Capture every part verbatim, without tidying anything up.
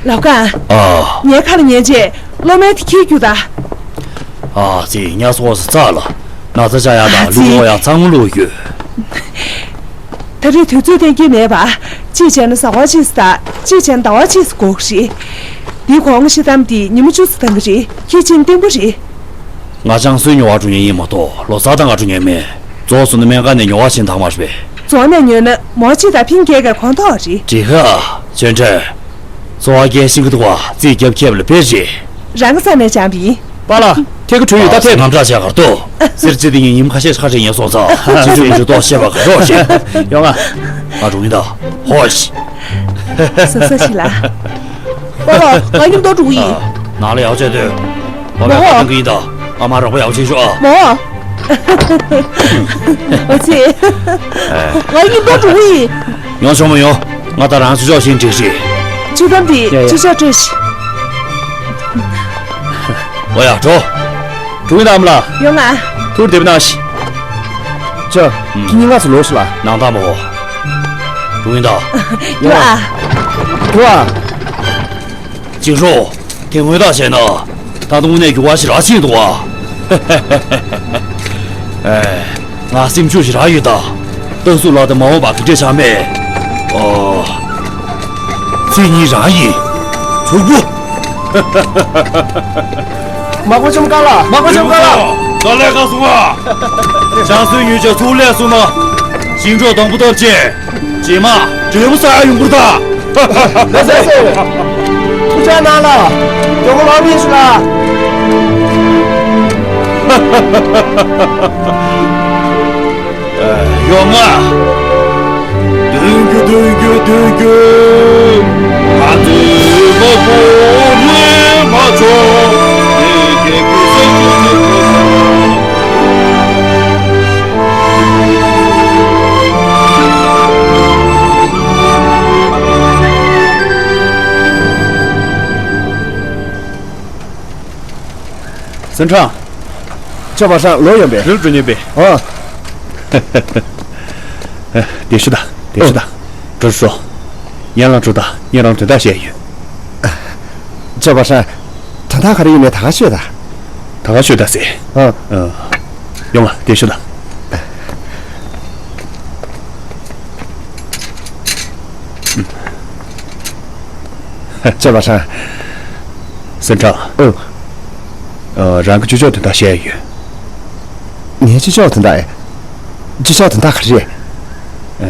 ལབ་གང་། ཨ། ངའི་ཁ་ལ་ཉན་རྗེས་གློག་མེ་དེ་ཁྱེར་རྒྱུགས་དང་། ཨ་ཙི། ཉ་སོགས་སུ་རྩ་ལ། ན་ཚ་ཅག་ཡག་དང་ཨ་ལུག་ཙི། ལོག་ཡག་ཚང་མ་བླུགས་ཡོད། ད་རེས་དུས་ཚོད་གཏན་འཁེལ་མེད་པ། གཅིག་བྱས་ན་གཟའ་འཁོར་གཅིག་སུ་དང་གཅིག་བྱས་ན་ཟླ་བ་གཅིག་སུ་འགོར་གི་རེད། འདིའི་གོང་ཤི་གཏམ་འདི་ཉི་མ་བཅུ་ཙམ་འདང་གི་རེད། ཁྱེད་ཅིན་བརྟན་པོ་རེད། ང་ཅང་སུའི་ཉོ་བ་འགྲོ་མཁན་ཡིན་མ་གཏོགས་ལོ་གསར་དང་ང་འགྲོ་མཁན་མེད། རྫོགས་སོང་ན་སྨན་ཁང་ནས་ཉོ་བ་ཞིག་འདང་མ་རེད་པས། རྫོགས་ནས་ཉོས་ན་མོ་གཅིག་དང་ཕིང་བརྒྱད་ཀྱི་གོང་ཐོག་རེད། འགྲིག་ག་ཆོས་འཕྲིན། འཚོ་བ་སྐྱེལ་ཤིང་གི་འདུག་བ། རྩིས་རྒྱབ་ཁྱེབ་ལ་དཔེ་རེད། རང་གི་ས་ནས་བྱམས་པ་ཡིན། པཱ་ལགས། ཐད་ཀར་བྲོས་ཡོད་ད། ཐད་ཀར་ངམ་དྲག་བྱས་གར་ཏོ། སེར་བྱེས་དེ་ངས་ཉིན་ཁ་ཤས་ཁ་བྲལ་ངས་སོང་ཙང་ཕྱི་དྲོས་མི་འགྲོ་ལྟོགས་བཤད་པ་ག་རོགས་བྱེད། ཡོང་ང་། ང་འགྲོ་ཡིན་ད། ཧོ་ཤི། ས་ས་ཤི་ལ། པཱ་ལགས། ང་མཉམ་དུ་འགྲོ་གི་ཡིན། ནང་ལ་ཡག་བྱས་སྡོད། ཨ་མས་མོ་ཁ་བཏང་གི་ཡིན་ད། ཨ་མ་རོགས་པ་ཡག་བྱས་ཤོག་ཨ། མོ། ཨ་ཙི། ང་མཉམ་དུ་འགྲོ་གི་ཡིན། ཡོང་ཆོག་མོ་ཡོང་། ང་ད་རང་ཚོ་ཕྱོགས་ཤིག་འགྲིག་རེད། ཆུ་དམ་དེ་ཡ་ཡ། ཆུ་ཤོག་སྤྲོད་ཤིག་འོ་ཡ་འགྲོ། འགྲོ་གི་ཡིན་ད་ཨ་མ་ལགས། ཡོང་ང་། ཐུགས་རྗེ་གནང་ཞིག་ཅོ། ཁྱེད་གཉིས་སྔ་ཙམ་ལོག་ཤོག་ལ། ནང་ད་མོ། འགྲོ་གི་ཡིན་ད། ཡོང་ང་། འགྲོ་ཨ། གཅིག་རོ། དེ་སྔོན་དག་བྱས་ན། ད་དུང་དངོས་གནས་འགྱུར་བ་ཞིག་རག་ཕྱིན་འདུག་བ། ཨེ། ང་སེམས་ཤུགས་ཤིག་རག་ཡོད་ད། སྟག་གཟུགས་ལགས་དང་མ་འོངས་པ་གི་འབྲེལ་ཆགས་མེད། ཨོ། ཚེ་གཉིས་རང་ཡིན། གཟུགས་པོ། མག་པ་བཅོམ་དཀའ་ལ། མག་པ་བཅོམ་དཀའ་ལ། ད་ལས་ཀ་སོང་ང་། ཅང་སུའི་ཉུལ་ཆ་ཚུར་ལས་སོང་ན། ཞིང་འབྲོག་དང་པོ་ཐོབ་ཆེ། རྗེས་མ་འབྲས་བུ་ས་ཡ་ཡོང་པོར་ད། ལགས་སོ། ཐུགས་རྗེ་གནང་ལ། མགྱོགས་པོ་ལོག་མིན་ཞུ་ལ། ཡོང་ང་། མདུན་རྒྱུ་མདུན་རྒྱུ་མདུན་རྒྱུ། ང་ཚོའི་མ་བུ་ནི་མ་ཚོ། ནི་རྒྱལ་ཁུལ་ས་ཁུལ་ནི་ཁུལ། སེང་ཁྲ། ཅོ་པ་སངས་ལོག་ཡོང་པས། རིལ་འགྲོ་ཉན་པས། ཨོ། བདེ་ཤོག་ད། བདེ་ཤོག་ད། འགྲོ་ཤོག་ཡན་ལ་འགྲོ་ད། ངས་རང་དོན་དག་བཤད་ཡོད། ཅོ་པ་སངས། དོན་དག་ག་རེ་ཡིན་མིན་ད་ག་ཤོད་ད། ད་ག་ཤོད་ད་ཟེར། ཨ། ཨ། ཡོང་ང་། བདེ་ཤོག་ད། ཅོ་པ་སངས། སེང་ཁྲ། ཨོ། ཨ། རང་གི་ཅོ་ཅོ་དོན་དག་བཤད་ཡོད། ངའི་ཅོ་ཅོ་དོན་དག་ཨེ། ཅོ་ཅོ་དོན་དག་ག་རེ་རེད། ཨ།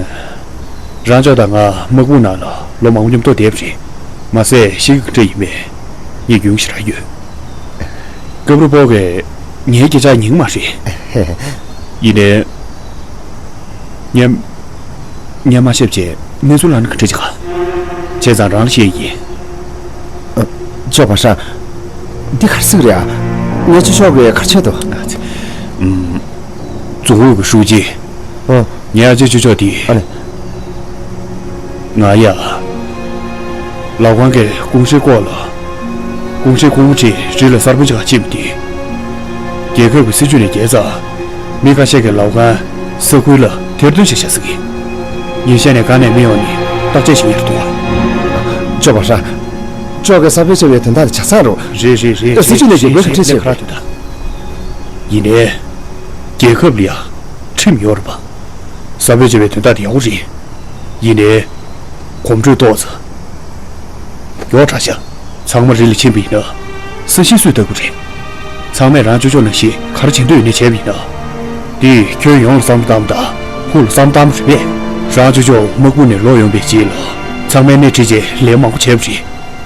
རང་ཅོ་དང་ང་དམག་དཔུང་ནང་ལ་ལོ་མང་པོ་མཉམ་དུ་བསྡད་པ་རེད། མ་ཟད་ཤི་གི་འདྲ་ཡིན་པས། ངས་རྒྱུས་ཞེ་དྲག་ཡོད། སྐབས་རེ་སྤོ་གས་ངའི་སྐད་ཆ་ཉན་གི་མ་རེད། ཡིན་ནའི། ཉན། ཉན་མ་ཤེས་བྱས་གནས་ཚུལ་ལ་ནི་ག་འདྲ་བྱེད་ག་བྱས་ཙང་རང་ལ་བཤད་ཡིན། ཨ། ཅོ་པ་སངས། འདི་ག་རེ་ཟེར་གི་རེད་ཨ། ངའི་ཅོ་ཅོ་གིས་ག་རེ་བྱས་འདུག་ཨ་ཙི། ཨུམ། རྫོང་ཨུད་ཀྱི་ཧྲུའུ་ཅི། ཨོ། ངའི་ཨ་ཅེ་ཅོ་ཅོ་དེ། ཨ་ནི། ང་ཡ། ལའོ་ཁང་གི་ཀུང་ཧྲེའི་སྐོར་ལ། ཀུང་ཧྲེའི་ཀུང་ཧྲེ་རི་ལ་གསར་སྤོ་ཅིག་ག་ཕྱིན་པ་དེ། རྒྱལ་ཁབ་ཀྱི་སྲིད་ཇུས་ནས་བརྒལ་ཙང་། མི་ཁ་ཤས་ཀྱིས་ལའོ་ཁང་ས་ཁུལ་ལ་ཐེར་འདོན་བྱས་བཞག་ཟེར་གི། ཉིན་ཤས་ནས་ག་ནས་མི་ཡོང་ནས་བརྟག་དཔྱད་བྱེད་ཀྱི་རེད་འདུག་ཅོ་པ་སངས། ཅོ་གིས་གསར་སྤེལ་བྱས་པའི་དོན་དག་དེ་ཆ་ཚང་རེད། རེད་རེད་རེད། སྲིད་ཇུས་ནས་རྒྱབ་སྐྱོར་ག་འདྲ་བྱས་པ་རེད། ཡིན་ནའི། རྒྱལ་ཁབ་ལ་ཡང་ཁྲིམས་ཡོད་རེད་པ། གསར་སྤེལ་བྱས་པའི་དོན་དག་དེ་ཡག་པོ་རེད། ཡིན་ནའི། གོམ་བགྲོད་ཏོག་ཙམ་ཡོག་དྲགས་ཤག་ཚང་མ་རི་ལ་ཕྱིན་པ་ཡིན་ན་ས་གཞི་སུས་བརྡབ་ཀྱི་རེད། ཚང་མས་རང་ཅོ་ཅོ་ནང་བཞིན་ག་རེ་བྱེད་འདོད་ཡོད་ནའི་བྱས་པ་ཡིན་ན། འདིས་ཁྱོན་ཡོངས་ལ་བསམ་བློ་བཏང་དང་ཁོ་ལ་བསམ་བློ་བཏང་རེད་པས། རང་ཅོ་ཅོ་དམག་དཔུང་ནས་ལོག་ཡོང་པའི་རྗེས་ལ་ཚང་མས་སྣེ་ཁྲིད་བྱས་ལས་མང་པོ་བྱས་པ་རེད།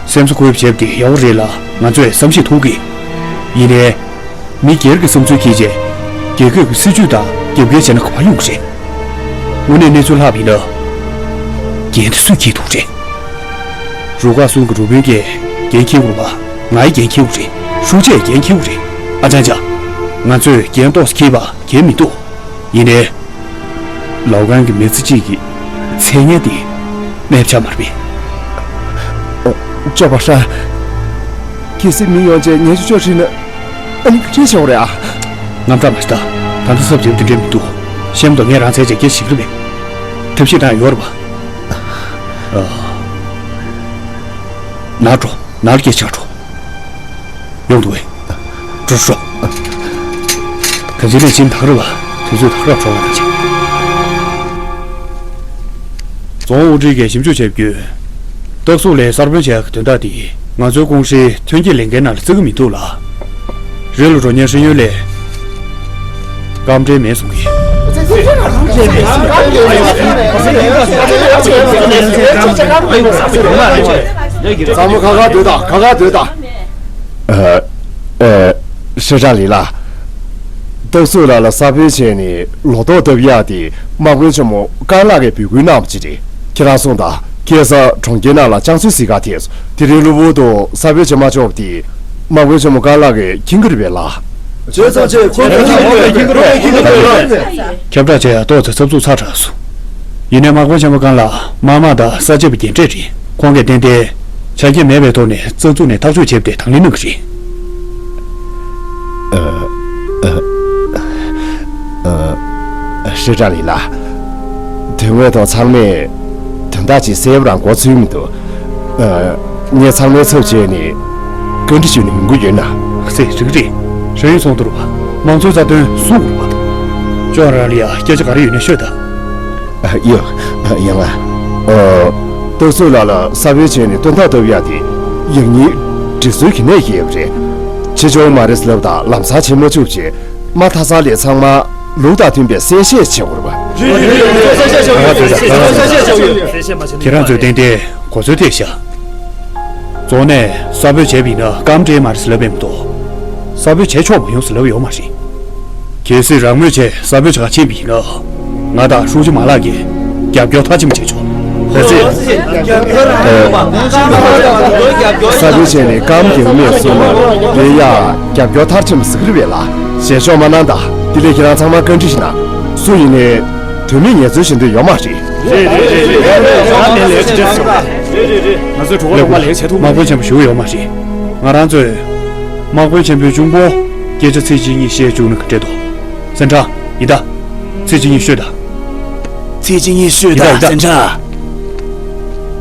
སེམས་གསོ་དགོས་པ་བྱས་པ་དེ་ཡག་པོ་རེད་ལ་ང་ཚོས་བསམ་ཤེས་ཐུབ་གི། ཡིན་ནའི། མི་སྒེར་གྱི་བསམ་ཚུལ་འཁྱེར་རྗེས། རྒྱལ་ཁབ་ཀྱི་སྲིད་ཇུས་དང་རྒྱབ་འགལ་བྱས་ན་ག་པར་ཡོང་གི་རེད། དངོས་གནས་གནས་ཚུལ་ལྷག་པ་ཡིན་ན། འགན་དེ་སུས་འཁྱེར་ཐུབ་རེད། རུ་ཁག་གསུམ་གྱི་རུ་དཔོན་གྱིས་འགན་འཁྱེར་དགོས་པ། ང་ཡིས་འགན་འཁྱེར་དགོས་རེད། ཧྲུའུ་ཅིས་འགན་འཁྱེར་དགོས་རེད། ཨ་ཅང་ཅང་། ང་ཚོས་འགན་ཏོག་ཙམ་འཁྱེར་བ་འགན་མི་འདུག་ཡིན་ནའི། ལའོ་ཁང་གི་མི་ཚེ་གཅིག་གི་མཚན་སྙན་དེ་གནས་ཆགས་མ་རེད་པས། ཨོ། ཅོ་པ་ཧྲ། གལ་སྲིད་མི་ཡོང་རྗེས་ངའི་ཅོ་ཅོ་ཁྲིད་ན་ཨ་ནི་ག་འདྲ་བྱེད་དགོས་རེད་ཨ། དངངས་སྐྲག་མ་བྱེད་ད། ད་ལྟ་ཚབ་བྱེད་པ་དེ་འདྲ་མི་འདུག་གཤམ་དུ་ངས་རང་བཙན་བྱས་རྒྱལ་ཞིག་རེད་པས། ཐབས་ཤེས་གང་ཡོད་རེད་པ། ཨ། ན། ནར་འགྲོ། ནར་སྐད་ཆགས་འགྲོ། ཡོང་འདུག་བས། འགྲོ་འགྲོ། ག་ཚོད་ལས་ཕྱིན་ཐག་རིང་བ། དུས་ཚོད་ཐག་རིང་འགྲོ་བ་དང་ཆེ། རྫོང་དབུ་ཁྲིད་ཀྱིས་ཞིབ་འཇུག་བྱས་བརྒྱུད། སྟག་གཟུགས་ལ་གསར་སྤེལ་བྱེད་ཡག་གི་དོན་དག་དེ་ང་ཚོའི་ཀུང་སིའི་ཐོན་སྐྱེད་ལས་འགན་ནང་ལ་བརྩི་གི་མི་འདུག་ལ། རི་ལ་འགྲོ་མཁན་ཤེས་ཡོན་ལས་སྐབས་འབྲེལ་མེད་གསུང་གི། ཚང་མ་ཁ་ཁ་སྡོད་དང་། ཁ་ཁ་སྡོད་དང་། ཨ། ཨ། ཧྲི་ཀྲ་ལི་ལགས། སྟག་གཟུགས་ལགས་ལ་གསར་སྤེལ་བྱས་ནས་ལོ་ཏོག་བཏབ་ཡག་དེ་དམག་དཔོན་ཆེན་མོ་ཀར་ལགས་ཀྱིས་འབོད་སྐུལ་གནང་བ་ཅིག་རེད། ཁྱེད་རང་སོང་དང་། ཁ་སང་གྲོང་ཁྱེར་ནང་ལ་ལྕགས་མཚོའི་གཟིགས་ག་ཐེངས་སོང་། དེ་རིང་གློ་བུར་དུ་གསར་སྤེལ་བྱེད་མ་ཆོག་པ་དེ་དམག་དཔོན་ཆེན་མོ་ཀར་ལགས་ཀྱིས་མཁྱེན་གྱི་རེད་པས་ལགས། བྱས་ཙང་བྱས། ཁོང་ཚོས་ཁྱེད་རང་མཁྱེན་གྱི་རེད། ཁྱེད་རང་མཁྱེན་གྱི་རེད། ཁྱབ་བསྒྲགས་བྱས་ཡག་ཏོག་ཙམ་ཚབ་ཚུབ་ཚ་དྲགས་སོང་། ཡིན་ནའི་དམག་དཔོན་ཆེན་པོ་ཀར་ལགས་དམག་དམངས་དང་གསར་བརྗེ་པ་རྒན་གྲས་རེད། ཁོང་གིས་ཏན་ཏན་ཆ་རྐྱེན་མེད་པའི་ཐོག་ནས་རྩ་འཛུགས་ནས་ཐག་གཅོད་བྱས་པ་དེ་དང་ལེན་གནང་གི་རེད། ཨ། ཨ། ཨ། ཧྲི་ཀྲ་ལི་ལགས། དོན་དངོས་ཐོག་ཚང་མས་དོན་དག་ཅིག་གསལ་པོ་རང་མགོ་ཚོས་མི་འདུག་ཨ། ངས་ཚང་མའི་ཚབ་བྱས་ནས་བཀའ་འདྲི་ཞུས་ན་ཡོང་གི་ཡོད་ན། ཟེར་རིག་རེད། ཤེས་ཡོན་ཚོགས་འདུ་རུ་བ། དམངས་གཙོའི་རྩ་དོན་སྲུང་དགོས་རུ་བ། ཅོ་རང་ལ་ཡ་སྐད་ཆ་ག་རེ་ཡོད་ན་ཤོད་དང་། ཨ། ཡ། ཨ། ཡང་ཨ། ཨ། སྟག་གཟུགས་ལགས་ལ་གསར་སྤེལ་བྱས་ནས་སྟོན་ཐོག་བཏབ་ཡག་དེ་ཡང་སྙིང་འདྲི་སྲོལ་གྱི་གནས་ཀྱི་ཡོད་པ་རེད། བྱེད་ཆོག་མ་རེད་ལབ་དང་ལམ་སང་བྱེད་མ་བཅུག་བྱས། མ་མཐའ་སང་ལས་ཚང་མ་ལུགས་དང་མཐུན་པའི་གསལ་བཤད་བྱེད་དགོས་རེད་པ། རེད་རེད་རེད། གསལ་བཤད་བྱ་དགོས་ཡོད། གསལ་བཤད་བྱ་དགོས་ཡོད། ཁྱེད་རང་ཚོས་ཏན་ཏན་གོ་ཚོད་ཐེབས་ཤག་རྫོང་ནས་གསར་སྤེལ་བྱས་པ་ཡིན་ན་སྐབས་འབྲེལ་མ་རེད་ཟེར་ལབ་པ་ཡིན་མདོག་གསར་སྤེལ་བྱས་ཆོག་མ་ཡོང་ཟེར་ལབ་ཡོད་མ་རེད། གལ་སྲིད་རང་མོས་བྱས་གསར་སྤེལ་བྱེད་ག་ཕྱིན་པ་ཡིན་ན། ང་དང་ཧྲུའུ་ཅི་མ་ལགས་ཀྱིས་རྒྱབ་སྐྱོར་མཐའ་ཁྱབ་བྱེད་ཆོག་ལགས་སེ། གསར་སྤེལ་བྱས་ནས་སྐམ་རྒྱག་མེད་སོང་ན་དེ་ཡ་རྒྱབ་སྐྱོར་མཐའ་ཁྱབ་ཟེར་གི་རེད་པས་ལགས། ཞལ་ཕྱོགས་མ་གནང་དང་། དེ་ལས་ཁྱེད་རང་ཚང་མ་བཀའ་འདྲི་ཞུ་ན། སུ་ཡིན་ནའི་དོན་མེད་ངལ་རྩོལ་བྱེད་འདོད་ཡོད་མ་རེད། རེད་རེད་རེད་རེད། ང་ཚོས་གྲོད་ཁོག་ལོག་པ་ལེགས་བྱས་ཐུབ་མ། དམག་དཔོན་ཆེན་པོ་ཞུ་གི་ཡོད་མ་རེད། ང་རང་ཚོས་དམག་དཔོན་ཆེན་པོའི་གཅུང་པོ་སྐད་ཆ་ཚིག་གཅིག་གཉིས་བཤད་བཅུག་ན་ག་འདྲ་འདུག་སེང་ཁྲ། ཡིན་ད། ཚིག་གཅིག་གཉིས་ཤོད་ད། ཚིག་གཅིག་གཉིས་ཤོད་ད། ཡིན་ད་ཡིན་ད། སེང་ཁྲ།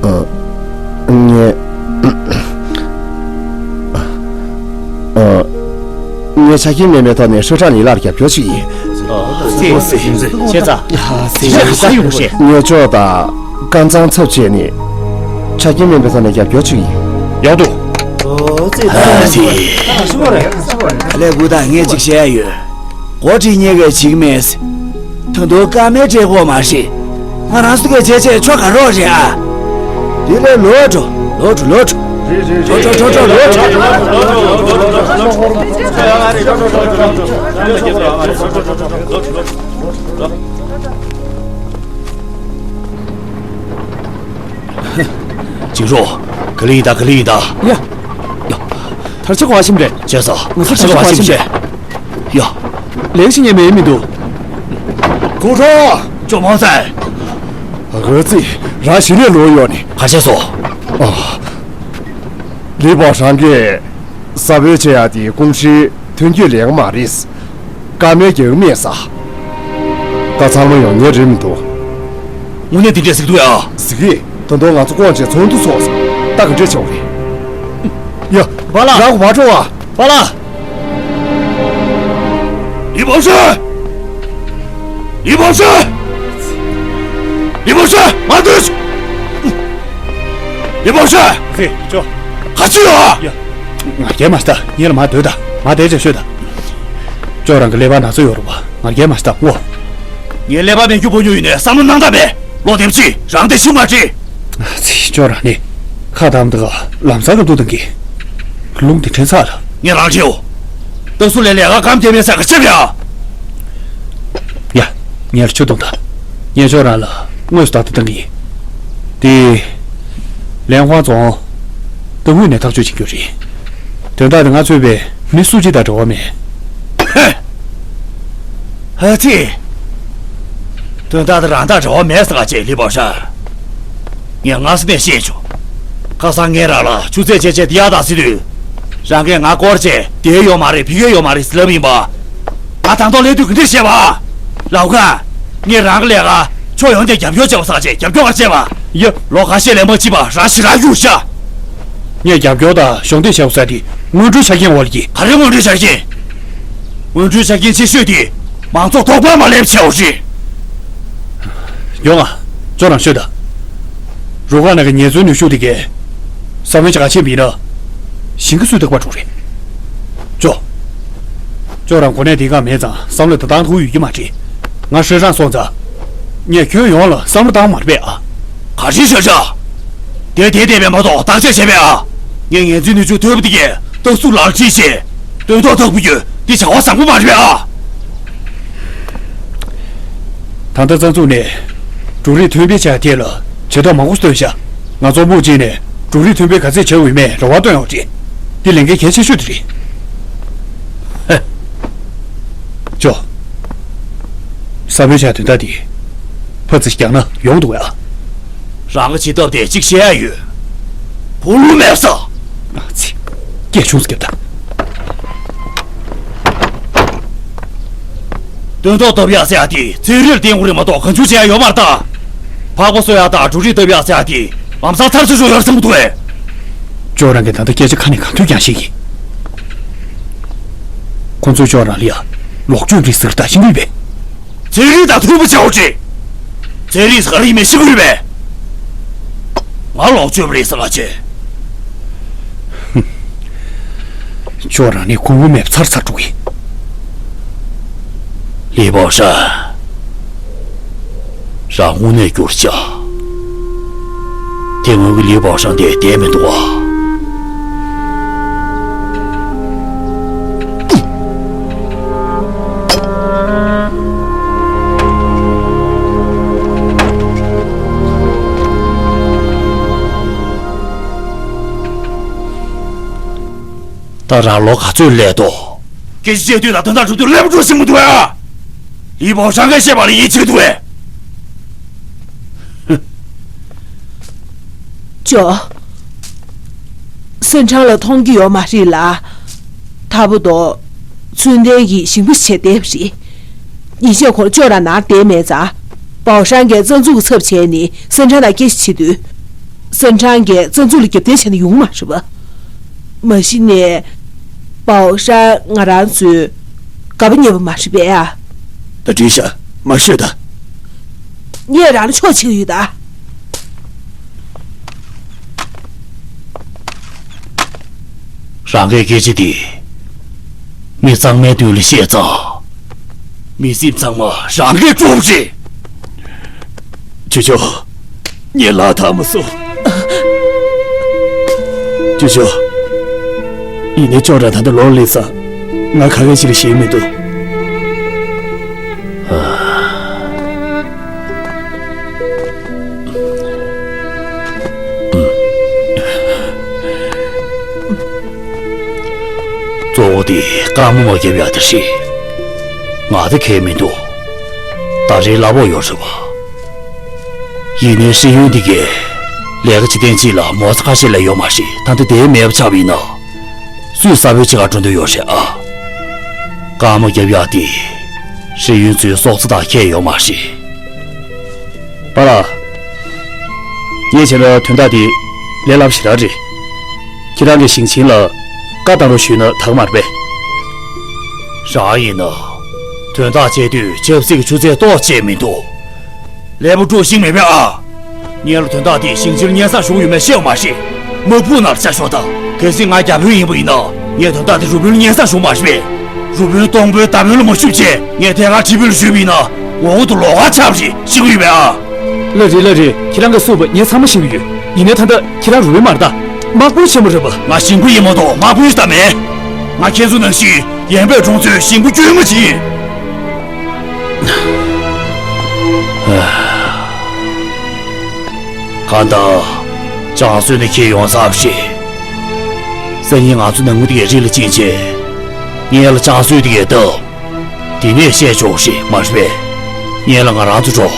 ཨ། ངས། ཨ། ངས་ཆ་རྐྱེན་མེད་པའི་ཐོག་ནས་ཧྲི་ཀྲ་ལི་ལགས་ལ་རྒྱབ་སྐྱོར་ཞུ་གི་ཡིན། ཨ། ཚིག་ཚིག་ཚིག་ཚིག་ཚིག་ཡོང་ཤེས། ངས་ཅོག་དང་ཀམ་ཚང་ཚབ་བྱས་ནས་ཆ་རྐྱེན་མེད་པའི་ཐོག་ནས་རྒྱབ་སྐྱོར་ཞུ་གི་ཡིན། ཡག་འདུག་ཨ། ཚིག་ཚིག་ད་ལས་འགུལ་དང་ངས་ཅིག་བཤད་ཡ་ཡོད། འགོ་ཁྲིད་གཉིས་ཀས་བྱེད་ཀྱི་མེད། ད་དུང་ཀ་མའི་བཀྲེས་ལྐོག་མ་རེད། ང་རང་ཚོ་གིས་བྱས་བྱས་ཆོ་ག་རོགས་རེད་ཨ། དེ་ལས་ལོག་འགྲོ། ལོག་འགྲོ། ལོག་འགྲོ། འགྲོ་འགྲོ་འགྲོ་འགྲོ། ལོག་འགྲོ། འཇིགས་རོགས། ག་ལེ་ཡིན་ད། ག་ལེ་ཡིན་ད། ཡ། ཡ། དར་ཆ་གོ་བ་ཤིམ་རེད། བྱས་ཙང་ང་ཚོ་དར་ཆ་གོ་བ་ཤིམ་རེད། ཡ། ལེགས་ཤིག་ཉན་མེད་མི་འདུག་གུ་ཧྲོ། ཅོ་མང་ཚན། ཨ་ཙི། རང་གཞི་ནས་ལོག་ཡོང་ནི། ག་བྱས་སོང་། ཨ། ལི་པོ་ཧྲང་གིས་གསར་སྤེལ་བྱེད་ཡ་དེ་ཀུང་ཧྲིའི་ཐོན་སྐྱེད་ལས་ཀ་མ་རེད། ཀ་མའི་རྒྱག་མེད་ས། ད་ཚང་མ་ཡོང་ཉེ་རེད་མི་འདུག་དངོས་གནས་འདི་འདྲས་ཟིག་འདུག་ཡ། ཟིག་གི། ད་དུང་ང་ཚོ་ཀོང་ཅེ་ཚོགས་འདུ་ཚོགས་སོང་། ད་ག་འདྲས་བྱུང་རེད། ཡ། པཱ་ལགས། རང་གོ་མ་འགྲོ་བ། པཱ་ལགས། ལི་པོ་ཧྲན། ལི་པོ་ཧྲན། ལི་པོ་ཧྲན། མ་འདུག་ལི་པོ་ཧྲན། ཟེ། ཅོ། ག་ཅི་ཡོད། ཡ། ང་རྒྱལ་མ་ཤི་ད། ཉེ་ལ་མ་སྡོད་ད། མ་བསྡད་ཅེས་ཤོད་ད། ཅོ་རང་གི་ཀླད་པ་ན་ཚ་ཡོད་རུ་བ། ང་རྒྱལ་མ་ཤི་ད་ངོ་། ངའི་ཀླད་པ་མེད་རྒྱུ་པོ་ཉོ་ཡིན་ནས་བསམ་བློ་གནང་ད་མེད། ལོ་དེབ་ཅི་རང་དེ་ཤུ་མ་ཁྲི། ཚི་ཅོ་རང་ནི་ཁ་དམ་དག་ལམ་སང་ག་འདུག་དང་གི། ལུང་དེ་ཁྲེན་ཚ་ལ། ངས་རང་ཁྲེའོ། སྟག་གཟུགས་ལས་ལས་ཀ་གམ་དེ་མེད་ས་ག་ཆེབ་ཡ། ཡ། ངས་ཆུ་བཏུང་ད། ངས་ཅོ་རང་ལ་དངོས་སུ་ད་ད་དང་གི། དེ། ལན་ཧྭ་རྫོང་། ཏུའུ་ནས་ཐག་གཅོད་བྱེད་རྒྱུ་རེད། དོན་དག་དེ་ང་ཚོས་པའི་མི་སུ་གཅིག་དང་འབྲེལ་བ་མེད། ཧ་ཙི། དོན་དག་དེ་རང་དང་འབྲེལ་བ་མེད་ཟེར་ག་བྱས་ལི་པོ་ཧྲ། ངས་སྔ་ས་ནས་བཤད་བྱུང་། ཁ་སང་ངས་རང་ལ་ཆུ་ཚོད་བྱས་བྱས་དེ་ཡག་དང་ཟེར་དུས། རང་གིས་ང་སྐོར་བྱས་དེ་ཡོད་མ་རེད་ཕི་གེ་ཡོད་མ་རེད་ཟེར་ལབ་ཡིན་པ། ང་དང་ཐོག་སླེབས་དུས་ག་འདྲས་བཤད་པ། ལའོ་ཁ། ངས་རང་གི་ལས་ཀ་ཕྱོགས་ཡོངས་ནས་རྒྱབ་སྐྱོར་བྱས་པ་ཟེར་ག་བྱས་རྒྱབ་སྐྱོར་ག་བྱས་པ། ཡ། ལོ་ཁ་ཤས་ལས་མ་བྱེད་པ་རང་ཞེ་དྲག་གཡུག་ཤག་ངས་རྒྱབ་སྐྱོར་དང་གཞོགས་འདེགས་བྱས་པ་ཟེར་དེ་སྔོན་འགྲོའི་ཆ་རྐྱེན་འོག་ལ་གྱིས། ག་རེ་སྔོན་འགྲོའི་ཆ་རྐྱེན། སྔོན་འགྲོའི་ཆ་རྐྱེན་ཆེ་ཤོས་དེ་མང་ཚོགས་དོགས་པ་མ་སླེབས་བྱས་འོ་རེད། ཡོང་ང་། ཅོ་རང་ཤོད་དང་། རུ་ཁག་ནང་གི་ཉེས་བཙུན་ནུས་ཤུགས་དེ་གས་ས་བོན་ཆ་ག་ཆེན་པོ་ཡིན་ན། ཞིང་ཁ་སུས་བདག་པ་འགྲོ་རེད། ཅོ། ཅོ་རང་གོ་གནས་དེ་ག་མེད་ཙང་བསམ་བློ་ད་བཏང་ཐུབ་ཡོད་ཀྱི་མ་རེད། ང་ཧྲི་ཧྲང་སོང་ཙང་། ངས་ཁྱོན་ཡོངས་ལ་བསམ་བློ་བཏང་མ་རེད་པས་ཨ། ག་རེ་ཤོད་ཤག་དེ་དེ་བསྡད་པས་མ་གཏོགས་བརྟག་དཔྱད་བྱས་པས་ཨ། ངས་ངན་ཚུལ་ནུས་ཕྱོགས་མཐོ་པོ་དེ་གས་རྟགས་ཚུགས་ལག་ཁྲིད་བྱས། སྟོན་ཐོག་ཐག་པུ་ཡོད་འདི་བྱ་བ་བཟང་པོ་མ་རེད་པས་ཨ། ད་ལྟ་རྩ་འཛུགས་ནས་འབྲུ་རིགས་ཐོན་སྤེལ་བྱ་ཐད་ལ་བྱེད་ཐབས་མང་པོ་བཏོན་ཤག་ང་ཚོ་དམག་སྤྱི་ནས་འབྲུ་རིགས་ཐོན་སྤེལ་ག་ཚད་བྱ་འོས་མེད་རེ་བ་བཏོན་ཡོད་རེད། འདི་ལས་འགན་གལ་ཆེ་ཤོས་དེ་རེད། ཧེ། ཅོ། ས་བོན་ཆ་དོན་དག་འདི་ཕར་ཙི་རྒྱག་ན་ཡོང་འདུག་ཨ། རང་གི་བྱེད་ཐབས་དེ་གཅིག་བཤད་ཡ་ཡོད། བུ་ལུ་མེད་ས། ཨ་ཙི། སྐད་ཆུང་ཙམ་རྒྱབ་དང་། སྟོན་ཐོག་བཏབ་ཡག་ཟེར་ཡག་དེ་ཚན་རིག་ལ་བརྟེན་དགོས་རེད་མ་གཏོགས་གང་བྱུང་བྱེད་ཡག་ཡོད་མ་རེད་ད། ཕག་པ་གསོ་ཡག་དང་འབྲུ་རིགས་བཏབ་ཡག་ཟེར་ཡག་དེ་ལམ་སང་ཚར་ཚར་ཞོག་ཡོད་བསམ་གི་འདུག་ཨེ། ཅོ་རང་གིས་ད་ལྟ་སྐད་ཆ་ཁ་ནས་གང་ཐོས་ཀྱང་བཤད་ཀྱི། ཁོང་ཚོས་ཅོ་རང་ལ་ཡ་ལོག་སྤྱོད་རེད་ཟེར་ད་ཤེས་ཀྱི་ཡོད་པས། ཚན་རིག་དང་མཐུན་པ་བྱའོ་ཅེ། ཚན་རིག་ཟེར་ག་རེ་ཡིན་མིན་ཤེས་ཀྱི་ཡོད་པས། ང་ལོག་སྤྱོད་པ་རེད་ཟེར་ལ་ཅེ། ཅོ་རང་ནི་ཁུངས་ལུང་མེད་པ་ཚར་ཚར་འགྲོ་གི། ལི་པའོ་ཧྲན། རང་དངོས་གནས་སྐྱུར་བཅག་དེ་སྔོན་གྱི་ལི་པའོ་ཧྲན་དེ་བསྡད་མི་འདུག་ཨ། ད་རང་ལོ་ག་ཚོད་སླེབས་འདུག་སྐད་ཆ་བཤད་དུས་དང་དོན་དག་སྒྲུབ་དུས་ལེགས་པོ་འགྲོ་བཞིན་མི་འདུག་ཨ། ལི་པའོ་ཧྲན་གྱིས་བཤད་པ་ལ་ཡིད་ཆེས་འདུག་ཨེ། ཅོ། སན་ཁྲང་ལ་མཐོང་རྒྱུ་ཡོད་མ་རེད་ལ། ཐར་པོ་དོ། ཚུལ་ལྡན་གྱིས་ཞིང་པ་བྱས་བསྡད་པ་རེད། ཉིན་ཤས་གོང་ཅོ་རང་ནང་བསྡད་མེད་ཙང་། པའོ་ཧྲན་གྱིས་རྩ་འཛུགས་ཀྱི་ཚབ་བྱས་ནས་སན་ཁྲང་དང་སྐད་ཆ་བྱེད་དུས། སན་ཁྲང་གིས་རྩ་འཛུགས་ལ་རྒྱབ་རྟེན་བྱས་ན་ཡོང་མ་རེད་པ། མ་གཞི་ནས། པའོ་ཧྲན་ང་རང་ཚོའི་དགའ་པོ་ཉེ་པོ་མ་རེད་པས་ཨ། ད་འགྲིག་ཤག་མ་ཤོད་ད། ངས་རང་ལ་ཕྱོགས་ཕྱེ་གི་ཡོད་ད། རང་གི་སྐད་ཆ་འདི་མི་གཙང་མའི་མདུན་ལ་བཤད་ཙང་། མི་སེམས་གཙང་མ་རང་གིས་དཀྲུགས་རེད། ཅོ་ཅོ། ངས་ལག་ཐག་མ་སོང་། ཅོ་ཅོ། ཡིན་ནའི་ཅོ་རང་ད་ལྟ་ལོག་སླེབས་ཙང་། ང་ག་གེ་ཅིག་ལ་ཞེད་མི་འདུག་གཙོ་བོ་དེ་རྐང་མ་མ་བརྒྱབ་ཡག་དེ་རེད། ང་དེ་གས་མི་འདུག་ད་རེས་གླ་ཕོགས་ཡོད་རེད་བ། ཡིན་ནའི་ཧྲི་ཡུན་དེ་གས་ལས་ཀ་བྱེད་ཐེངས་གཅིག་ལ་མོ་ཙ་ཁ་ཤས་ལས་ཡོད་མ་རེད། ད་ལྟ་དེ་མེད་པ་ཆགས་པ་ཡིན་ན། སུས་ས་བོན་ཕྱེད་ཀ་འགྲོ་འདོད་ཡོད་རེད་ཨ། རྐང་མ་རྒྱབ་ཡག་དེ་ཧྲི་ཡུན་ཚོའི་སྲོག་རྩ་དང་ཁྱད་ཡོད་མ་རེད། པཱ་ལགས། ངས་བྱས་ན་དོན་དག་འདི་ལས་སླ་པོ་ཞེ་དྲག་རེད། ཁྱེད་རང་གིས་ཞིང་ཆེན་ལ་བཀའ་བཏང་རོགས་ཞུས་ན་དག་མ་རེད་པས། རང་ཡིན་ན། དོན་དག་བྱེད་དུས་ཆབ་སྲིད་ཀྱི་ཆུ་ཚད་ཏོག་ཙམ་མི་འདུག་ལས་པོ་སྤྲོ་ཤིང་མེད་པས་ཨ། ངས་ལ་དོན་དག་དེ་ཞིང་ཆེན་སྙན་སེང་ཞུ་ཡོད་མེད་ཤེས་པ་མ་ཤེས། དམག་དཔུང་ནང་ལ་བཅར་ཤོག་དང་། གལ་སྲིད་ང་རྒྱ་དཔོན་ཡིན་པ་ཡིན་ན། ངས་དོན་དག་དེ་རུ་དཔོན་ལ་སྙན་སེང་ཞུ་མ་ཤེས་པས། རུ་དཔོན་སྟོང་དཔོན་མདའ་དཔོན་ལ་མ་ཞུས་བྱས་ངས་ཐད་ཀར་ཁྲི་དཔོན་ལ་ཞུས་པ་ཡིན་ན། འོག་ཏུ་ལོགས་ཀ་ཆགས་པ་རེད་ཤེས་ཀྱི་ཡོད་པས་ཨ། ལགས་རེད་ལགས་རེད། ཁྱེད་རང་གིས་གསུངས་པ་ངས་ཚང་མ་ཤེས་ཀྱི་ཡོད། ཡིན་ནའི་ད་ལྟ་ཁྱེད་རང་རུ་དཔོན་མ་རེད་ད། དམག་དཔོན་ཆེན་མོ་རེད་པ། ང་ཞིང་པ་ཡིན་མ་གཏོགས་དམག་དཔོན་ཞིག་ད་མེད། ང་ཁྱེད་ཚོ་ནང་བཞིན་ཡན་པའི་གྲོང་ཚོའི་ཞིང་པ་དཀྱུས་མ་ཅིག་ཡིན། གང་ལྟར། ཅང་སུའུ་ནས་ཁྱེད་ཡོང་ཚར་བ་རེད། སང་ཉིན་ང་ཚོ་ནང་མི་དེ་གའི་རི་ལ་ཕྱིན་བྱས། ངས་ལ་ཅང་སུའུ་དེ་གའི་བཏབ། དེ་ནས་བཤད་ཆོག་ཞེས་མ་རེད་པས། ངས་ལ་ང་རང་ཚོ་འགྲོ།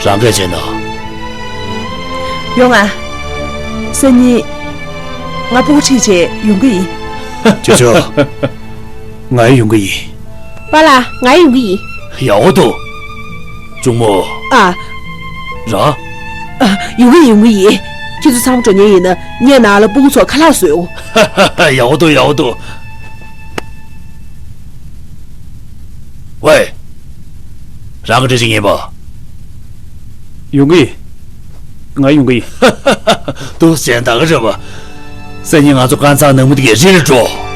རང་གིས་བྱས་ན། ཡོང་ང་། སང་ཉིན། ང་སྤུ་གུ་ཁྲིད་བྱས་ཡོང་གི་ཡིན། ཅོ་ཅོ། ང་ཡང་ཡོང་གི་ཡིན། པཱ་ལགས་ང་ཡང་ཡོང་གི་ཡིན། ཡག་པོ་འདུག་གཅུང་མོ། ཨ། རང་། ཨ། ཡོང་གི་ཡོང་གི་ཡིན། ཁྱེད་ཚོ་ཚང་མ་འགྲོ་མཁན་ཡིན་ན་ངས་ནང་ལ་སྤུ་གུ་ཚོར་ཁ་ལག་བཟོས་འོ། ཡག་པོ་འདུག་ཡག་པོ་འདུག་ཝེ། རང་ག་འདྲ་ཞིག་ཡིན་པ། ཡོང་གི་ཡིན། ང་ཡོང་གི་ཡིན། འདུག་སེ་ད་ག་རེད་པ། སང་ཉིན་ང་ཚོ་རྐང་ཚང་ནང་མི་དེ་གའི་རི་ལ་འགྲོ།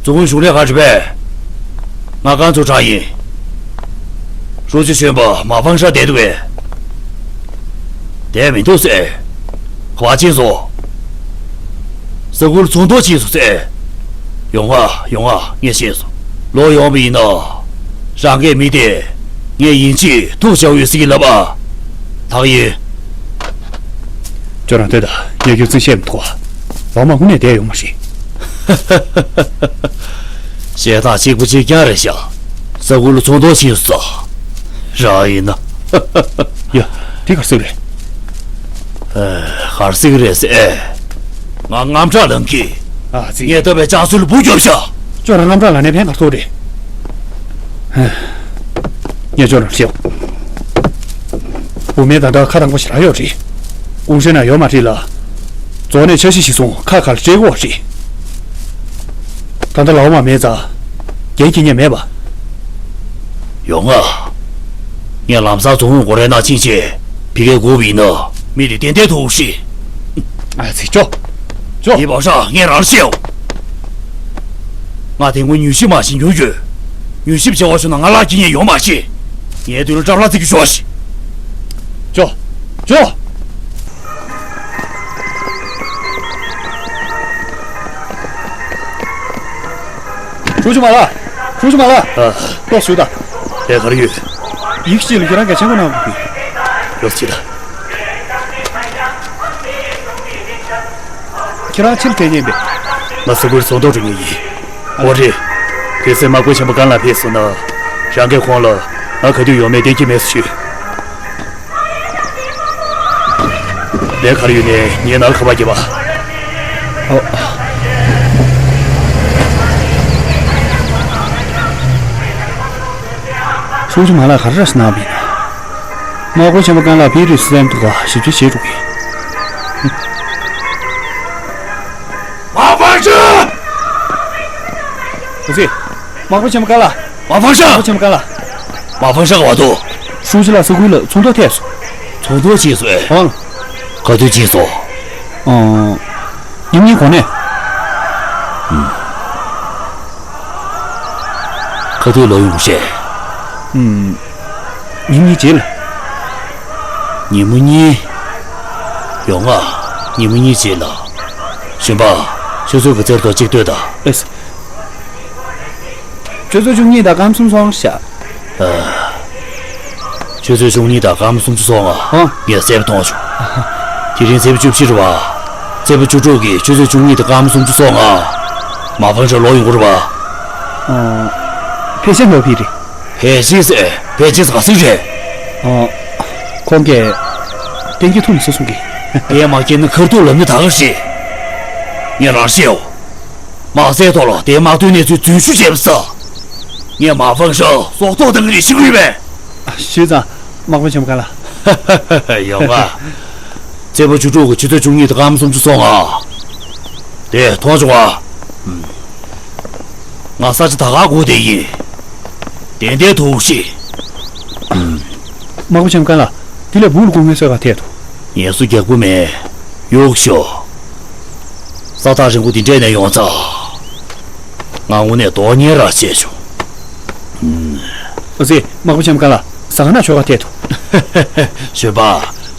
ཙུང་ཧུའེ་གཞུང་ལས་ག་རེ་བས། ང་རྐང་ཚོ་གྲགས་ཡིན། ཧྲུའུ་ཅི་གཞོན་པ་མ་ཕང་ཧྲ་བསྡད་འདུག་གས། བསྡད་མི་འདུག་ཟེར། ག་པར་ཕྱིན་སོང་། ས་ཁུལ་ཚོང་དོན་ཕྱིན་སོང་ཟེར། ཡོང་ང་ཡོང་ང་ངས་ཤེས་སོང་། ལོག་ཡོང་བ་ཡིན་ན། རང་གི་མི་དེ། ངས་ཡིན་གཅིག་ཐུག་བྱ་འོས་སྲིད་ལབ་པ། ཐག་ཡིན། ཁྱོད་རང་ལྟོས་དང་། ངས་ཁྱོད་རྩིས་བཤད་མི་ཐུབ་བ། ལོ་མ་དངོས་གནས་བསྡད་ཡོང་མ་རེད། བཤད་སྟངས་གཅིག་པ་གཅིག་རྐྱང་རེད་ཤག་ས་ཁུལ་ཚོང་དོན་ཕྱིན་སོང་། རང་ཡིན་ན། ཡ། དེ་ག་རེ་ཟེར་གི་རེད། ཨེ། ག་རེ་ཟེར་གི་རེད་ཟེར། ཨེ། ང་དངངས་སྐྲག་ལངས་ཀྱི། ཨ་ཙི། ངས་ལྟ་བའི་ལྕགས་སོལ་འབུ་རྒྱོབ་ཤག་ཁྱོད་རང་དངངས་སྐྲག་ལངས་ནས་ཕན་ག་རེ་ཐོགས་རེད། ངས་ཁྱོད་རང་བཤད། འབུ་སྨན་ད་ལྟ་ཁ་དང་པོ་ཞེ་དྲག་ཡོད་རེད། དབུགས་ཧྲེང་ན་ཡོད་མ་རེད་ལ། རྫོང་ནས་འཆར་གཞི་ཞིག་སོང་ཁ་ཁར་སྤྲད་དགོས་རེད། ད་ལྟ་ལའོ་མ་མེད་ཙང་། འགན་འཁྱེར་མཁན་མེད་པ། ཡོང་ང་། ངས་ལམ་སང་རྫོང་ཨུའི་སྒོ་རའི་ནང་ཕྱིན་བྱས་ཕ་གིར་སྒུག་པ་ཡིན་ན་མི་དེ་ཏན་ཏན་ཐུག་ཤིག་ཨ་ཙི། ཅོ། ཅོ། ཡིན་པ་ཤག་ངས་རང་བཤད་འོ། ང་དེ་སྔོན་མྱུལ་ཞིབ་མ་བྱེད་མྱོང་ཡོད། མྱུལ་ཞིབ་བྱེད་པ་བྱུང་ན་ང་ལག་འཁྱེར་མཁན་ཡོད་མ་རེད། ངའི་མདུན་ལ་ཀྲབ་ལ་བརྩི་གི་ཤོག་ཤིག་ཅོ། ཅོ། ཧྲུའུ་ཅི་མ་ལགས། ཧྲུའུ་ཅི་མ་ལགས། ཨ། ལྟོས་ཤོག་དང་། ལས་ཀ་རེ་ཡོད། ཡིག་གཅིག་ལ་ཁྱེད་རང་གི་མཆན་འགོད་གནང་དགོས་ཀྱི། ལོགས་ཅི་དང་། ཁྱེད་རང་ཕྱིར་འཐེན་མཁན་པས། ང་ས་ཁུལ་ཚོང་དོན་འགྲོ་མཁན་ཡིན། འོ་རེད། དེ་ཚེ་དམག་དཔོན་ཆེན་པོ་ཀན་ལགས་ཕེབས་སོང་ན། རང་གིས་ཁོང་ལ་ང་ག་དུས་ཡོང་མིན་གཏན་འཁེལ་མེད་ཟེར་ཞུས། ལས་ཀ་རེ་ཡོད་ན་ངའི་ནང་ལ་ཁ་པར་རྒྱབ་པ། ཨོ། ཧྲུའུ་ཅི་མ་ལགས་ག་རེ་རེད་ཟེར་གནང་བ་ཡིན་ན། དམག་དཔོན་ཆེན་པོ་ཀན་ལགས་ཕེབས་རེད་ཟེར་ཐུག་ག་ཞིབ་དཔྱད་བྱེད་འགྲོ་གི། མ་ཕང་ཧྲ། ཨ་ཙི། དམག་དཔོན་ཆེན་པོ་ཀན་ལགས། མ་ཕང་ཧྲ། དམག་དཔོན་ཆེན་པོ་ཀན་ལགས། མ་ཕང་ཧྲ་ག་པར་འདུག་ཧྲུའུ་ཅི་ལགས་ས་ཁུལ་ལ་ཚོང་དོན་ཐད་སོང་། ཚོང་དོན་ཕྱིན་སོང་ཨེ། ཨང་། ག་དུས་ཕྱིན་སོང་། ཨང་། ཉིན་གཉིས་གོང་ནས། ཨུམ། ག་དུས་ལོག་ཡོང་ཤེས། ཨུམ། ཉིན་གཉིས་རྗེས་ལ། ཉིན་མོ་གཉིས། ཡོང་ང་། ཉིན་མོ་གཉིས་རྗེས་ལ། གཞོན་པ། ཁྱོད་ཚོའི་གི་རྩེར་ཐོག་གཅིག་ལྟོས་དང་། ཨེ། ཆུ་ཚོད་བཅུ་གཉིས་དང་སྐར་མ་སུམ་ཅུ་སོང་ཤག་ཨ། ཆུ་ཚོད་བཅུ་གཉིས་དང་སྐར་མ་སུམ་ཅུ་སོང་ང་། ཨ། ངས་གསལ་པོ་མཐོང་བྱུང་། དེ་རིང་ཚེས་པ་བཅུ་བཞི་རེད་པ། ཚེས་པ་བཅུ་དྲུག་གི་ཆུ་ཚོད་བཅུ་གཉིས་དང་སྐར་མ་སུམ་ཅུ་སོང་ང་། མ་ཕང་ཧྲ་ལོག་ཡོང་གི་རེད་པ། ཨ། ཕལ་ཆེར་ལོག་ཕེབས་རེད། ཕལ་ཆེར་ཟེར། ཕལ་ཆེར་ཟེར་ག་ཟེ་རེད། ཨ། ཁོང་གིས་གཏན་འཁེལ་ཐུབ་མི་སྲིད་གསུང་གི། དེ་མ་འཁེལ་ན་ཁ་ཐུག་ལབ་ནི་ད་ག་རེད། ངས་རང་བཤད་འོ། དམག་སའི་ཐོག་ལ་དེའི་དམག་དོན་གནས་ཚུལ་རྫུན་ཞུ་བྱས་པ་ས། ངས་མ་ཕང་ཧྲ་སྲོག་ཐོག་བཏང་གི་རེད་ཤེས་ཀྱི་ཡོད་པས། ཞུས་ཙང་དམག་དཔོན་ཆེན་པོ་ཀན་ལགས། ཡོང་ང་། ཚེས་པ་བཅུ་དྲུག་གི་ཆུ་ཚོད་བཅུ་གཉིས་དང་སྐར་མ་སུམ་ཅུ་སོང་ང་། དེ་མཐོང་བྱུང་ང་། ང་ས་ཆ་ད་ག་སྒུག་བསྡད་ཡིན། ཏན་ཏན་ཐུག་ཤིག་དམག་དཔོན་ཆེན་པོ་ཀན་ལགས། དེ་ལས་སྦུག་ལ་སྒུག་མཁན་སུ་ག་ཐད་དོ། ངལ་གསོ་རྒྱག་པོ་མེད། གཡུག་ཤོག་ས་ཐག་རིང་པོ་འདི་འདྲས་ནས་ཡོང་ཙང་། ང་དངོས་གནས་དོགས་གཉེར་ར་བྱས་བྱུང་། ཨུ་ཙི། དམག་དཔོན་ཆེན་པོ་ཀན་ལགས། ཟ་ཁང་ནང་ཁྱོ་ག་ཐད་དོ། གཞོན་པ།